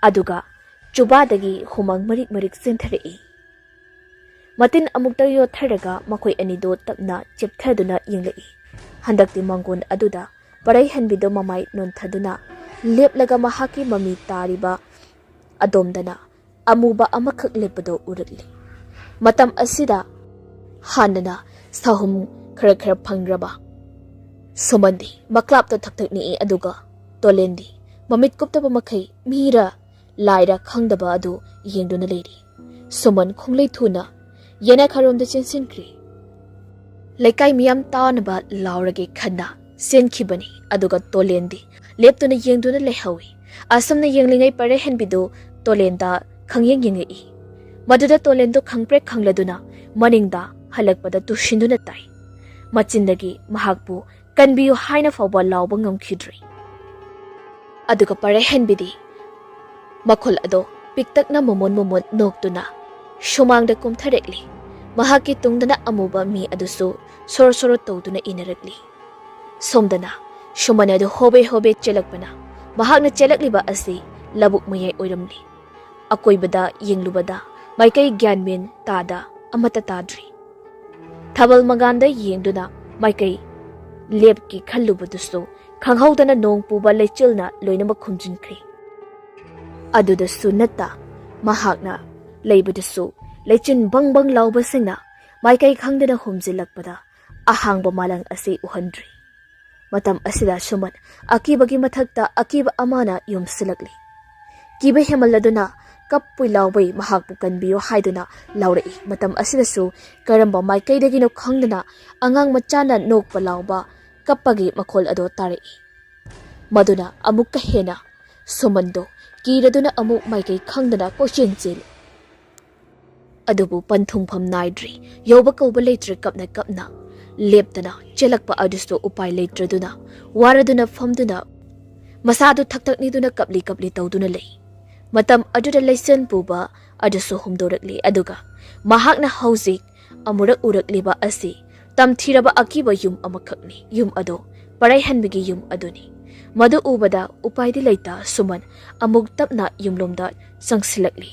ꯑꯗꯨꯒ ꯆꯨꯕꯥꯗꯒꯤ ꯍꯨꯃꯥꯡ ꯃꯔꯤꯛ ꯃꯔꯤꯛ ꯆꯦꯟꯊꯔꯛꯏ꯫ ꯃꯇꯤꯟ ꯑꯃꯨꯛꯇ ꯌꯣꯠꯊꯔꯒ ꯃꯈꯣꯏ ꯑꯅꯤꯗꯨ ꯇꯞꯅ ꯆꯦꯞꯊꯗꯨꯅ ꯌꯦꯡꯂꯛꯏ꯫ ꯍꯟꯗꯛꯇꯤ ꯃꯥꯡꯒꯣꯟ ꯑꯗꯨꯗ ꯄꯔꯩꯍꯟꯕꯤꯗꯨ ꯃꯃꯥꯏ ꯅꯣꯟꯊꯗꯨꯅ ꯂꯦꯞꯂꯒ ꯃꯍꯥꯛꯀꯤ ꯃꯃꯤ ꯇꯥꯔꯤꯕ ꯑꯗꯣꯝꯗꯅ ꯑꯃꯨꯕ ꯑꯃꯈꯛ ꯂꯦꯞꯄꯗꯨ ꯎꯔꯛꯂꯤ꯫ ꯃꯇꯝ ꯑꯁꯤꯗ ꯍꯥꯟꯅꯅ ꯁꯥꯍꯨꯝ ꯈꯔ ꯈꯔ ꯐꯪꯔꯕ ꯁꯨꯃꯟꯗꯤ ꯃꯀ꯭ꯂꯥꯞꯇ ꯊꯛ ꯊꯛ ꯅꯤꯛꯏ, ꯑꯗꯨꯒ ꯇꯣꯂꯦꯟꯗꯤ ꯃꯃꯤꯠ ꯀꯨꯞꯇꯕ ꯃꯈꯩ ꯃꯤꯔ ꯂꯥꯏꯔ ꯈꯪꯗꯕ ꯑꯗꯨ ꯌꯦꯡꯗꯨꯅ ꯂꯩꯔꯤ꯫ ꯁꯨꯃꯟ ꯈꯣꯡꯂꯩ ꯊꯨꯅ ꯌꯦꯅꯈꯥꯔꯣꯝꯗ ꯆꯦꯟꯁꯤꯟꯈ꯭ꯔꯦ꯫ ꯂꯩꯀꯥꯏ ꯃꯤꯌꯥꯝ ꯇꯥꯅꯕ ꯂꯥꯎꯔꯒꯦ ꯈꯟꯅ ꯆꯦꯟꯈꯤꯕꯅꯤ, ꯑꯗꯨꯒ ꯇꯣꯂꯦꯟꯗꯤ ꯂꯦꯞꯇꯨꯅ ꯌꯦꯡꯗꯨꯅ ꯂꯩꯍꯧꯏ꯫ ꯑꯁꯨꯝꯅ ꯌꯦꯡꯂꯤꯉꯩ ꯄꯔꯩꯍꯟꯕꯤꯗꯨ ꯇꯣꯂꯦꯟꯗ ꯈꯪꯌꯦꯡ ꯌꯦꯡꯂꯛꯏ꯫ ꯃꯗꯨꯗ ꯇꯣꯂꯦꯟꯗꯨ ꯈꯪꯄ꯭ꯔꯦꯛ ꯈꯪꯂꯗꯨꯅ ꯃꯅꯤꯡꯗ ꯍꯜꯂꯛꯄꯗ ꯇꯨꯁꯤꯟꯗꯨꯅ ꯇꯥꯏ꯫ ꯃꯆꯤꯟꯗꯒꯤ ꯃꯍꯥꯛꯄꯨ "ꯀꯟꯕꯤꯌꯨ" ꯍꯥꯏꯅ ꯐꯥꯎꯕ ꯂꯥꯎꯕ ꯉꯝꯈꯤꯗ꯭ꯔꯤ꯫ ꯑꯗꯨꯒ ꯄꯔꯩꯍꯟꯕꯤꯗꯤ ꯃꯈꯣꯜ ꯑꯗꯣ ꯄꯤꯛꯇꯛꯅ ꯃꯣꯃꯣꯟ ꯃꯣꯃꯣꯟ ꯅꯣꯛꯇꯨꯅ ꯁꯨꯃꯥꯡꯗ ꯀꯨꯝꯊꯔꯛꯂꯤ꯫ ꯃꯍꯥꯛꯀꯤ ꯇꯨꯡꯗꯅ ꯑꯃꯨꯕ ꯃꯤ ꯑꯗꯨꯁꯨ ꯁꯣꯔꯣ ꯁꯣꯔꯣ ꯇꯧꯗꯨꯅ ꯏꯟꯅꯔꯛꯂꯤ꯫ ꯁꯣꯝꯗꯅ ꯁꯨꯃꯟ ꯑꯗꯨ ꯍꯣꯕꯦ ꯍꯣꯕꯦ ꯆꯦꯜꯂꯛꯄꯅ, ꯃꯍꯥꯛꯅ ꯆꯦꯜꯂꯛꯂꯤꯕ ꯑꯁꯤ ꯂꯧꯕꯨꯛ ꯃꯌꯥꯏ ꯑꯣꯏꯔꯝꯂꯤ꯫ ꯑꯀꯣꯏꯕꯗ ꯌꯦꯡꯂꯨꯕꯗ ꯃꯥꯏꯀꯩ ꯒ꯭ꯌꯥꯟ ꯃꯦꯟ ꯇꯥꯗ ꯑꯃꯠꯇ ꯇꯥꯗ꯭ꯔꯤ꯫ ꯊꯥꯕꯜ ꯃꯉꯥꯟꯗ ꯌꯦꯡꯗꯨꯅ ꯃꯥꯏꯀꯩ ꯂꯦꯞꯀꯦ ꯈꯜꯂꯨꯕꯗꯨꯁꯨ ꯈꯪꯍꯧꯗꯅ ꯅꯣꯡ ꯄꯨꯕ ꯂꯩꯆꯤꯜꯅ ꯂꯣꯏꯅꯃꯛ ꯈꯨꯝꯖꯤꯟꯈ꯭ꯔꯦ꯫ ꯑꯗꯨꯗꯁꯨ ꯅꯠꯇ, ꯃꯍꯥꯛꯅ ꯂꯩꯕꯗꯨꯁꯨ ꯂꯩꯆꯤꯟ ꯕꯪ ꯕꯪ ꯂꯥꯎꯕꯁꯤꯡꯅ ꯃꯥꯏꯀꯩ ꯈꯪꯗꯅ ꯍꯨꯝꯖꯤꯜꯂꯛꯄꯗ ꯑꯍꯥꯡꯕ ꯃꯥꯂꯪ ꯑꯁꯤ ꯎꯍꯟꯗ꯭ꯔꯤ꯫ ꯃꯇꯝ ꯑꯁꯤꯗ ꯁꯨꯃꯟ ꯑꯀꯤꯕꯒꯤ ꯃꯊꯛꯇ ꯑꯀꯤꯕ ꯑꯃꯅ ꯌꯣꯝꯁꯤꯜꯂꯛꯂꯤ꯫ ꯀꯤꯕ ꯍꯦꯟꯃꯜꯂꯗꯨꯅ ꯀꯞꯄꯨꯏ ꯂꯥꯎꯕꯩ ꯃꯍꯥꯛꯄꯨ ꯀꯟꯕꯤꯌꯨ ꯍꯥꯏꯗꯨꯅ ꯂꯥꯎꯔꯛꯏ꯫ ꯃꯇꯝ ꯑꯁꯤꯗꯁꯨ ꯀꯔꯝꯕ ꯃꯥꯏꯀꯩꯗꯒꯤꯅꯣ ꯈꯪꯗꯅ ꯑꯉꯥꯡ ꯃꯆꯥꯅ ꯅꯣꯛꯄ ꯂꯥꯎꯕ, ꯀꯞꯄꯒꯤ ꯃꯈꯣꯜ ꯑꯗꯣ ꯇꯥꯔꯛꯏ꯫ ꯃꯗꯨꯅ ꯑꯃꯨꯛꯀ ꯍꯦꯟꯅ ꯁꯨꯃꯟꯗꯣ ꯀꯤꯔꯗꯨꯅ ꯑꯃꯨꯛ ꯃꯥꯏꯀꯩ ꯈꯪꯗꯅ ꯀꯣꯏꯆꯦꯟ ꯆꯦꯜꯂꯤ꯫ ꯑꯗꯨꯕꯨ ꯄꯟꯊꯨꯡꯐꯝ ꯅꯥꯏꯗ꯭ꯔꯦ꯫ ꯌꯧꯕ ꯀꯧꯕ ꯂꯩꯇ꯭ꯔꯦ꯫ ꯀꯞꯅ ꯀꯞꯅ ꯂꯦꯞꯇꯅ ꯆꯦꯜꯂꯛꯄ ꯑꯗꯨꯁꯨ ꯎꯄꯥꯏ ꯂꯩꯇ꯭ꯔꯗꯨꯅ, ꯋꯥꯔꯗꯨꯅ ꯐꯝꯗꯨꯅ ꯃꯁꯥꯗꯨ ꯊꯛ ꯊꯛ ꯅꯤꯛꯇꯨꯅ ꯀꯞꯂꯤ ꯀꯞꯂꯤ ꯇꯧꯗꯨꯅ ꯂꯩ꯫ ꯃꯇꯝ ꯑꯗꯨꯗ ꯂꯩꯆꯦꯟ ꯄꯨꯕ ꯑꯗꯨꯁꯨ ꯍꯨꯝꯗꯣꯔꯛꯂꯤ꯫ ꯑꯗꯨꯒ ꯃꯍꯥꯛꯅ ꯍꯧꯖꯤꯛ ꯑꯃꯨꯔꯛ ꯎꯔꯛꯂꯤꯕ ꯑꯁꯤ ꯇꯝꯊꯤꯔꯕ ꯑꯀꯤꯕ ꯌꯨꯝ ꯑꯃꯈꯛꯅꯤ꯫ ꯌꯨꯝ ꯑꯗꯣ ꯄꯔꯩꯍꯟꯕꯒꯤ ꯌꯨꯝ ꯑꯗꯨꯅꯤ꯫ ꯃꯗꯨ ꯎꯕꯗ ꯎꯄꯥꯏꯗꯤ ꯂꯩꯇ ꯁꯨꯃꯟ ꯑꯃꯨꯛ ꯇꯞꯅ ꯌꯨꯝꯂꯣꯝꯗ ꯆꯪꯁꯤꯜꯂꯛꯂꯤ꯫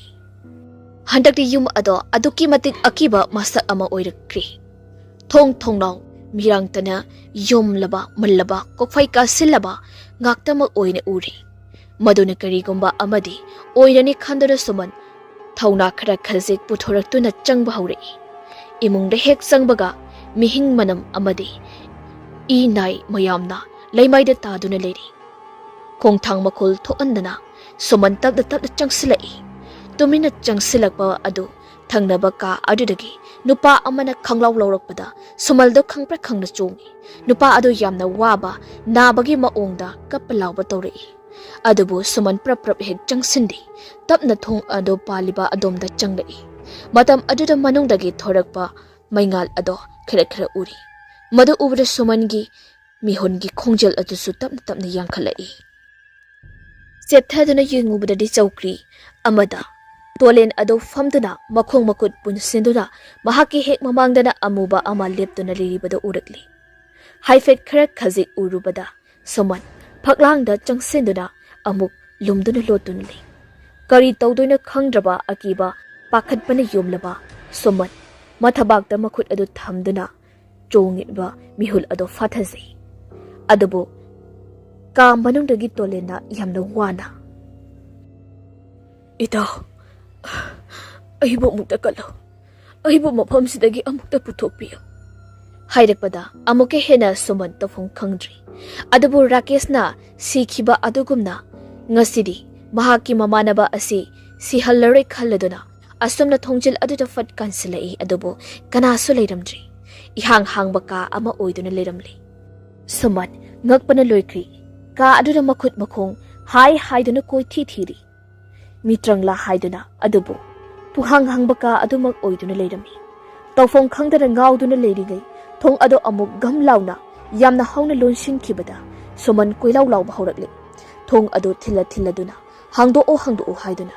ꯍꯟꯗꯛꯇꯤ ꯌꯨꯝ ꯑꯗꯣ ꯑꯗꯨꯛꯀꯤ ꯃꯇꯤꯛ ꯑꯀꯤꯕ ꯃꯁꯛ ꯑꯃ ꯑꯣꯏꯔꯛꯈ꯭ꯔꯤ꯫ ꯊꯣꯡ ꯊꯣꯡꯅꯥꯎ ꯃꯤꯔꯥꯡꯇꯅ ꯌꯣꯝꯂꯕ ꯃꯨꯜꯂꯕ ꯀꯣꯛꯐꯩ ꯀꯥꯁꯤꯜꯂꯕ ꯉꯥꯛꯇꯃꯛ ꯑꯣꯏꯅ ꯎꯔꯤ꯫ ꯃꯗꯨꯅ ꯀꯔꯤꯒꯨꯝꯕ ꯑꯃꯗꯤ ꯑꯣꯏꯔꯅꯤ ꯈꯟꯗꯨꯅ ꯁꯨꯃꯟ ꯊꯧꯅꯥ ꯈꯔ ꯈꯖꯤꯛ ꯄꯨꯊꯣꯔꯛꯇꯨꯅ ꯆꯪꯕ ꯍꯧꯔꯛꯏ꯫ ꯏꯃꯨꯡꯗ ꯍꯦꯛ ꯆꯪꯕꯒ ꯃꯤꯍꯤꯡ ꯃꯅꯝ ꯑꯃꯗꯤ ꯏ ꯅꯥꯏ ꯃꯌꯥꯝꯅ ꯂꯩꯃꯥꯏꯗ ꯇꯥꯗꯨꯅ ꯂꯩꯔꯤ꯫ ꯈꯣꯡꯊꯥꯡ ꯃꯈꯣꯜ ꯊꯣꯛꯍꯟꯗꯅ ꯁꯨꯃꯟ ꯇꯞꯅ ꯇꯞꯅ ꯆꯪꯁꯤꯜꯂꯛꯏ꯫ ꯇꯨꯃꯤꯟꯅ ꯆꯪꯁꯤꯜꯂꯛꯄ ꯑꯗꯨ ꯊꯪꯅꯕ ꯀꯥ ꯑꯗꯨꯗꯒꯤ ꯅꯨꯄꯥ ꯑꯃꯅ ꯈꯪꯂꯥꯎ ꯂꯧꯔꯛꯄꯗ ꯁꯨꯃꯜꯗꯣ ꯈꯪꯄ꯭ꯔꯦꯛ ꯈꯪꯅ ꯆꯣꯡꯉꯤ꯫ ꯅꯨꯄꯥ ꯑꯗꯨ ꯌꯥꯝꯅ ꯋꯥꯕ, ꯅꯥꯕꯒꯤ ꯃꯑꯣꯡꯗ ꯀꯞꯄ ꯂꯥꯎꯕ ꯇꯧꯔꯛꯏ꯫ ꯑꯗꯨꯕꯨ ꯁꯨꯃꯟ ꯄ꯭ꯔꯞ ꯄ꯭ꯔꯞ ꯍꯦꯛ ꯆꯪꯁꯤꯟꯗꯦ꯫ ꯇꯞꯅ ꯊꯣꯡ ꯑꯗꯨ ꯄꯥꯜꯂꯤꯕ ꯑꯗꯣꯝꯗ ꯆꯪꯂꯛꯏ꯫ ꯃꯇꯝ ꯑꯗꯨꯗ ꯃꯅꯨꯡꯗꯒꯤ ꯊꯣꯔꯛꯄ ꯃꯩꯉꯥꯜ ꯑꯗꯣ ꯈꯔ ꯈꯔ ꯎꯔꯤ꯫ ꯃꯗꯨ ꯎꯕꯗ ꯁꯨꯃꯟꯒꯤ ꯃꯤꯍꯨꯟꯒꯤ ꯈꯣꯡꯖꯦꯜ ꯑꯗꯨꯁꯨ ꯇꯞꯅ ꯇꯞꯅ ꯌꯥꯡꯈꯠꯂꯛꯏ꯫ ꯆꯦꯞꯊꯗꯨꯅ ꯌꯦꯡꯉꯨꯕꯗꯗꯤ ꯆꯧꯀ꯭ꯔꯤ ꯑꯃꯗ ꯇꯣꯂꯦꯟ ꯑꯗꯨ ꯐꯝꯗꯨꯅ ꯃꯈꯣꯡ ꯃꯈꯨꯠ ꯄꯨꯟꯁꯤꯟꯗꯨꯅ ꯃꯍꯥꯛꯀꯤ ꯍꯦꯛ ꯃꯃꯥꯡꯗꯅ ꯑꯃꯨꯕ ꯑꯃ ꯂꯦꯞꯇꯨꯅ ꯂꯩꯔꯤꯕꯗꯨ ꯎꯔꯛꯂꯤ꯫ ꯍꯥꯏꯐꯦꯠ ꯈꯔ ꯈꯖꯤꯛ ꯎꯔꯨꯕꯗ ꯁꯨꯃꯟ ꯐꯛꯂꯥꯡꯗ ꯆꯪꯁꯤꯟꯗꯨꯅ ꯑꯃꯨꯛ ꯂꯨꯝꯗꯨꯅ ꯂꯣꯠꯇꯨꯅ ꯂꯩ꯫ ꯀꯔꯤ ꯇꯧꯗꯣꯏꯅꯣ ꯈꯪꯗ꯭ꯔꯕ ꯑꯀꯤꯕ ꯄꯥꯈꯠꯄꯅ ꯌꯣꯝꯂꯕ ꯁꯨꯃꯟ ꯃꯊꯕꯥꯛꯇ ꯃꯈꯨꯠ ꯑꯗꯨ ꯊꯝꯗꯨꯅ ꯆꯣꯡꯉꯤꯕ ꯃꯤꯍꯨꯜ ꯑꯗꯨ ꯐꯥꯊꯖꯩ꯫ ꯑꯗꯨꯕꯨ ꯀꯥ ꯃꯅꯨꯡꯗꯒꯤ ꯇꯣꯂꯦꯟꯅ ꯌꯥꯝꯅ ꯋꯥꯅ, "ꯏꯇꯥꯎ, ꯑꯩꯕꯨ ꯑꯃꯨꯛꯇ ꯀꯜꯂꯨ꯫ ꯑꯩꯕꯨ ꯃꯐꯝꯁꯤꯗꯒꯤ ꯑꯃꯨꯛꯇ ꯄꯨꯊꯣꯛꯄꯤꯌꯨ꯫ ꯍꯥꯏꯔꯛꯄꯗ ꯑꯃꯨꯛꯀ ꯍꯦꯟꯅ ꯁꯨꯃꯟ ꯇꯧꯐꯝ ꯈꯪꯗ꯭ꯔꯤ꯫ ꯑꯗꯨꯕꯨ ꯔꯥꯀꯦꯁꯅ ꯁꯤꯈꯤꯕ ꯑꯗꯨꯒꯨꯝꯅ ꯉꯁꯤꯗꯤ ꯃꯍꯥꯛꯀꯤ ꯃꯃꯥꯟꯅꯕ ꯑꯁꯤ ꯁꯤꯍꯜꯂꯔꯣꯏ ꯈꯜꯂꯗꯨꯅ ꯑꯁꯨꯝꯅ ꯊꯣꯡꯖꯤꯜ ꯑꯗꯨꯗ ꯐꯠ ꯀꯟꯁꯤꯜꯂꯛꯏ꯫ ꯑꯗꯨꯕꯨ ꯀꯅꯥꯁꯨ ꯂꯩꯔꯝꯗ꯭ꯔꯤ꯫ ꯏꯍꯥꯡ ꯍꯥꯡꯕ ꯀꯥ ꯑꯃ ꯑꯣꯏꯗꯨꯅ ꯂꯩꯔꯝꯂꯤ꯫ ꯁꯨꯃꯟ ꯉꯛꯄꯅ ꯂꯣꯏꯈ꯭ꯔꯤ꯫ ꯀꯥ ꯑꯗꯨꯗ ꯃꯈꯨꯠ ꯃꯈꯣꯡ ꯍꯥꯏ ꯍꯥꯏꯗꯨꯅ ꯀꯣꯏꯊꯤ ꯊꯤꯔꯤ꯫ ꯃꯤꯇ꯭ꯔꯪꯂꯥ ꯍꯥꯏꯗꯨꯅ, ꯑꯗꯨꯕꯨ ꯄꯨꯡꯍꯥꯡ ꯍꯥꯡꯕ ꯀꯥ ꯑꯗꯨꯃꯛ ꯑꯣꯏꯗꯨꯅ ꯂꯩꯔꯝꯃꯤ꯫ ꯇꯧꯐꯝ ꯈꯪꯗꯅ ꯉꯥꯎꯗꯨꯅ ꯂꯩꯔꯤꯉꯩ ꯊꯣꯡ ꯑꯗꯨ ꯑꯃꯨꯛ ꯒꯝ ꯂꯥꯎꯅ ꯌꯥꯝꯅ ꯍꯧꯅ ꯂꯣꯟꯁꯤꯟꯈꯤꯕꯗ ꯁꯨꯃꯟ ꯀꯣꯏꯂꯥꯎ ꯂꯥꯎꯕ ꯍꯧꯔꯛꯂꯦ꯫ ꯊꯣꯡ ꯑꯗꯨ ꯊꯤꯜꯂ ꯊꯤꯜꯂꯗꯨꯅ, "ꯍꯥꯡꯗꯣꯛꯑꯣ, ꯍꯥꯡꯗꯣꯛꯑꯣ" ꯍꯥꯏꯗꯨꯅ꯫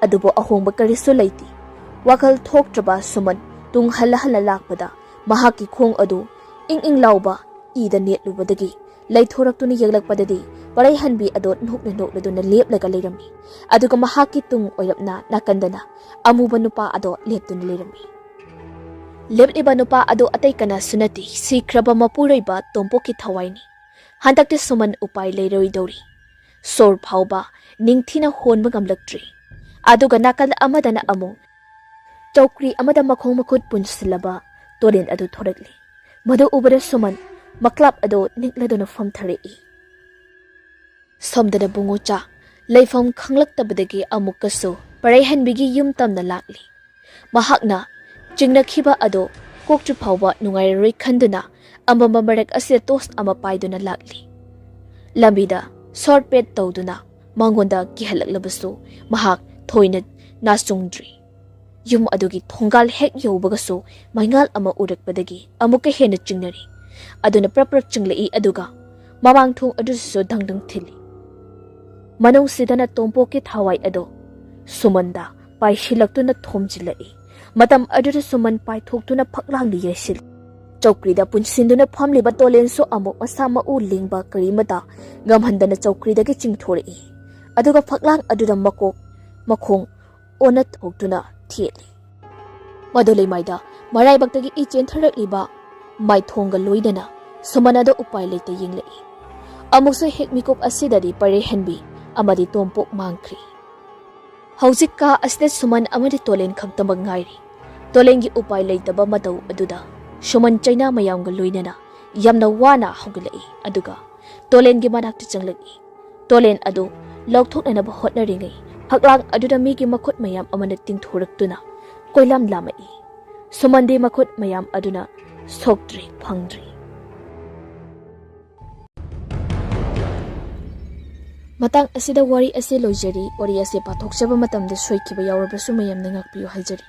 ꯑꯗꯨꯕꯨ ꯑꯍꯣꯡꯕ ꯀꯔꯤꯁꯨ ꯂꯩꯇꯦ꯫ ꯋꯥꯈꯜ ꯊꯣꯛꯇ꯭ꯔꯕ ꯁꯨꯃꯟ ꯇꯨꯡ ꯍꯜꯂ ꯍꯜꯂ ꯂꯥꯛꯄꯗ ꯃꯍꯥꯛꯀꯤ ꯈꯣꯡ ꯑꯗꯨ ꯏꯪ ꯏꯪ ꯂꯥꯎꯕ ꯏꯗ ꯅꯦꯠꯂꯨꯕꯗꯒꯤ ꯂꯩꯊꯣꯔꯛꯇꯨꯅ ꯌꯦꯡꯂꯛꯄꯗꯗꯤ ꯄꯔꯩꯍꯟꯕꯤ ꯑꯗꯣ ꯅꯣꯛꯅ ꯅꯣꯛꯅꯗꯨꯅ ꯂꯦꯞꯂꯒ ꯂꯩꯔꯝꯃꯤ꯫ ꯑꯗꯨꯒ ꯃꯍꯥꯛꯀꯤ ꯇꯨꯡ ꯑꯣꯏꯔꯞꯅ ꯅꯥꯀꯟꯗꯅ ꯑꯃꯨꯕ ꯅꯨꯄꯥ ꯑꯗꯣ ꯂꯦꯞꯇꯨꯅ ꯂꯩꯔꯝꯃꯤ꯫ ꯂꯦꯞꯂꯤꯕ ꯅꯨꯄꯥ ꯑꯗꯨ ꯑꯇꯩ ꯀꯅꯥꯁꯨ ꯅꯠꯇꯦ, ꯁꯤꯈ꯭ꯔꯕ ꯃꯄꯨꯔꯣꯏꯕ ꯇꯣꯝꯄꯣꯛꯀꯤ ꯊꯋꯥꯏꯅꯤ꯫ ꯍꯟꯗꯛꯇꯤ ꯁꯨꯃꯟ ꯎꯄꯥꯏ ꯂꯩꯔꯣꯏꯗꯧꯔꯤ꯫ ꯁꯣꯔ ꯐꯥꯎꯕ ꯅꯤꯡꯊꯤꯅ ꯍꯣꯟꯕ ꯉꯝꯂꯛꯇ꯭ꯔꯤ꯫ ꯑꯗꯨꯒ ꯅꯥꯀꯜ ꯑꯃꯗꯅ ꯑꯃꯨꯛ ꯆꯧꯀ꯭ꯔꯤ ꯑꯃꯗ ꯃꯈꯣꯡ ꯃꯈꯨꯠ ꯄꯨꯟꯁꯤꯜꯂꯕ ꯇꯣꯔꯦꯟ ꯑꯗꯨ ꯊꯣꯔꯛꯂꯤ꯫ ꯃꯗꯨ ꯎꯕꯗ ꯁꯨꯃꯟ ꯃꯀ꯭ꯂꯥꯞ ꯑꯗꯨ ꯅꯤꯛꯂꯗꯨꯅ ꯐꯝꯊꯔꯛꯏ꯫ ꯁꯣꯝꯗꯅ ꯕꯨꯡꯉꯣꯆꯥ ꯂꯩꯐꯝ ꯈꯪꯂꯛꯇꯕꯗꯒꯤ ꯑꯃꯨꯛꯀꯁꯨ ꯄꯔꯩꯍꯟꯕꯤꯒꯤ ꯌꯨꯝ ꯇꯝꯅ ꯂꯥꯛꯂꯤ꯫ ꯃꯍꯥꯛꯅ ꯆꯤꯡꯅꯈꯤꯕ ꯑꯗꯨ ꯀꯣꯛꯇ꯭ꯔꯤ ꯐꯥꯎꯕ ꯅꯨꯡꯉꯥꯏꯔꯔꯣꯏ ꯈꯟꯗꯨꯅ ꯑꯃꯝꯕ ꯃꯔꯛ ꯑꯁꯤꯗ ꯇꯣꯁ ꯑꯃ ꯄꯥꯏꯗꯨꯅ ꯂꯥꯛꯂꯤ꯫ ꯂꯝꯕꯤꯗ ꯁꯣꯔꯠ ꯄꯦꯠ ꯇꯧꯗꯨꯅ ꯃꯉꯣꯟꯗ ꯀꯤꯍꯜꯂꯛꯂꯕꯁꯨ ꯃꯍꯥꯛ ꯊꯣꯏꯅ ꯅꯥꯆꯨꯡꯗ꯭ꯔꯤ꯫ ꯌꯨꯝ ꯑꯗꯨꯒꯤ ꯊꯣꯡꯒꯥꯜ ꯍꯦꯛ ꯌꯧꯕꯒꯁꯨ ꯃꯩꯉꯥꯜ ꯑꯃ ꯎꯔꯛꯄꯗꯒꯤ ꯑꯃꯨꯛꯀ ꯍꯦꯟꯅ ꯆꯤꯡꯅꯔꯤ꯫ ꯑꯗꯨꯅ ꯄ꯭ꯔꯞ ꯄ꯭ꯔꯞ ꯆꯤꯡꯂꯛꯏ, ꯑꯗꯨꯒ ꯃꯃꯥꯡ ꯊꯣꯡ ꯑꯗꯨꯁꯨ ꯗꯪ ꯗꯪ ꯊꯤꯜꯂꯤ꯫ ꯃꯅꯨꯡꯁꯤꯗꯅ ꯇꯣꯝꯄꯣꯛꯀꯤ ꯊꯋꯥꯏ ꯑꯗꯨ ꯁꯨꯃꯟꯗ ꯄꯥꯏꯁꯤꯜꯂꯛꯇꯨꯅ ꯊꯣꯝꯖꯤꯜꯂꯛꯏ꯫ ꯃꯇꯝ ꯑꯗꯨꯗ ꯁꯨꯃꯟ ꯄꯥꯏꯊꯣꯛꯇꯨꯅ ꯐꯛꯂꯥꯡꯗ ꯌꯩꯁꯤꯜꯂꯤ꯫ ꯆꯧꯀ꯭ꯔꯤꯗ ꯄꯨꯟꯁꯤꯟꯗꯨꯅ ꯐꯝꯂꯤꯕ ꯇꯣꯂꯦꯟꯁꯨ ꯑꯃꯨꯛ ꯃꯁꯥ ꯃꯎ ꯂꯦꯡꯕ ꯀꯔꯤꯃꯇ ꯉꯝꯍꯟꯗꯅ ꯆꯧꯀ꯭ꯔꯤꯗꯒꯤ ꯆꯤꯡꯊꯣꯔꯛꯏ꯫ ꯑꯗꯨꯒ ꯐꯛꯂꯥꯡ ꯑꯗꯨꯗ ꯃꯀꯣꯛ ꯃꯈꯣꯡ ꯑꯣꯟꯅ ꯊꯣꯛꯇꯨꯅ ꯊꯦꯠꯂꯤ꯫ ꯃꯗꯨ ꯂꯩꯃꯥꯏꯗ ꯃꯔꯥꯏꯕꯛꯇꯒꯤ ꯏ ꯆꯦꯟꯊꯔꯛꯂꯤꯕ ꯃꯥꯏꯊꯣꯡꯒ ꯂꯣꯏꯅꯅ ꯁꯨꯃꯟ ꯑꯗꯨ ꯎꯄꯥꯏ ꯂꯩꯇ ꯌꯦꯡꯂꯛꯏ꯫ ꯑꯃꯨꯛꯁꯨ ꯍꯦꯛ ꯃꯤꯀꯨꯞ ꯑꯁꯤꯗꯗꯤ ꯄꯔꯦꯍꯟꯕꯤ ꯑꯃꯗꯤ ꯇꯣꯝꯄꯣꯛ ꯃꯥꯡꯈ꯭ꯔꯤ꯫ ꯍꯧꯖꯤꯛ ꯀꯥ ꯑꯁꯤꯗ ꯁꯨꯃꯟ ꯑꯃꯗꯤ ꯇꯣꯂꯦꯟ ꯈꯛꯇꯃꯛ ꯉꯥꯏꯔꯤ꯫ ꯇꯣꯂꯦꯟꯒꯤ ꯎꯄꯥꯏ ꯂꯩꯇꯕ ꯃꯇꯧ ꯑꯗꯨꯗ ꯁꯨꯃꯟ ꯆꯩꯅꯥ ꯃꯌꯥꯝꯒ ꯂꯣꯏꯅꯅ ꯌꯥꯝꯅ ꯋꯥꯅ ꯍꯧꯒꯠꯂꯛꯏ꯫ ꯑꯗꯨꯒ ꯇꯣꯂꯦꯟꯒꯤ ꯃꯅꯥꯛꯇ ꯆꯪꯂꯛꯏ꯫ ꯇꯣꯂꯦꯟ ꯑꯗꯨ ꯂꯧꯊꯣꯛꯅꯅꯕ ꯍꯣꯠꯅꯔꯤꯉꯩ ꯐꯛꯂꯥꯡ ꯑꯗꯨꯗ ꯃꯤꯒꯤ ꯃꯈꯨꯠ ꯃꯌꯥꯝ ꯑꯃꯅ ꯇꯤꯡꯊꯣꯔꯛꯇꯨꯅ ꯀꯣꯏꯂꯥꯝ ꯂꯥꯝꯃꯛꯏ꯫ ꯁꯨꯃꯟꯗꯤ ꯃꯈꯨꯠ ꯃꯌꯥꯝ ꯑꯗꯨꯅ ꯁꯣꯛꯇ꯭ꯔꯤ ꯐꯪꯗ꯭ꯔꯤ꯫ ꯃꯇꯥꯡ ꯑꯁꯤꯗ ꯋꯥꯔꯤ ꯑꯁꯤ ꯂꯣꯏꯖꯔꯤ꯫ ꯋꯥꯔꯤ ꯑꯁꯤ ꯄꯥꯊꯣꯛꯆꯕ ꯃꯇꯝꯗ ꯁꯣꯏꯈꯤꯕ ꯌꯥꯎꯔꯕꯁꯨ ꯃꯌꯥꯝꯅ ꯉꯥꯛꯄꯤꯌꯨ ꯍꯥꯏꯖꯔꯤ꯫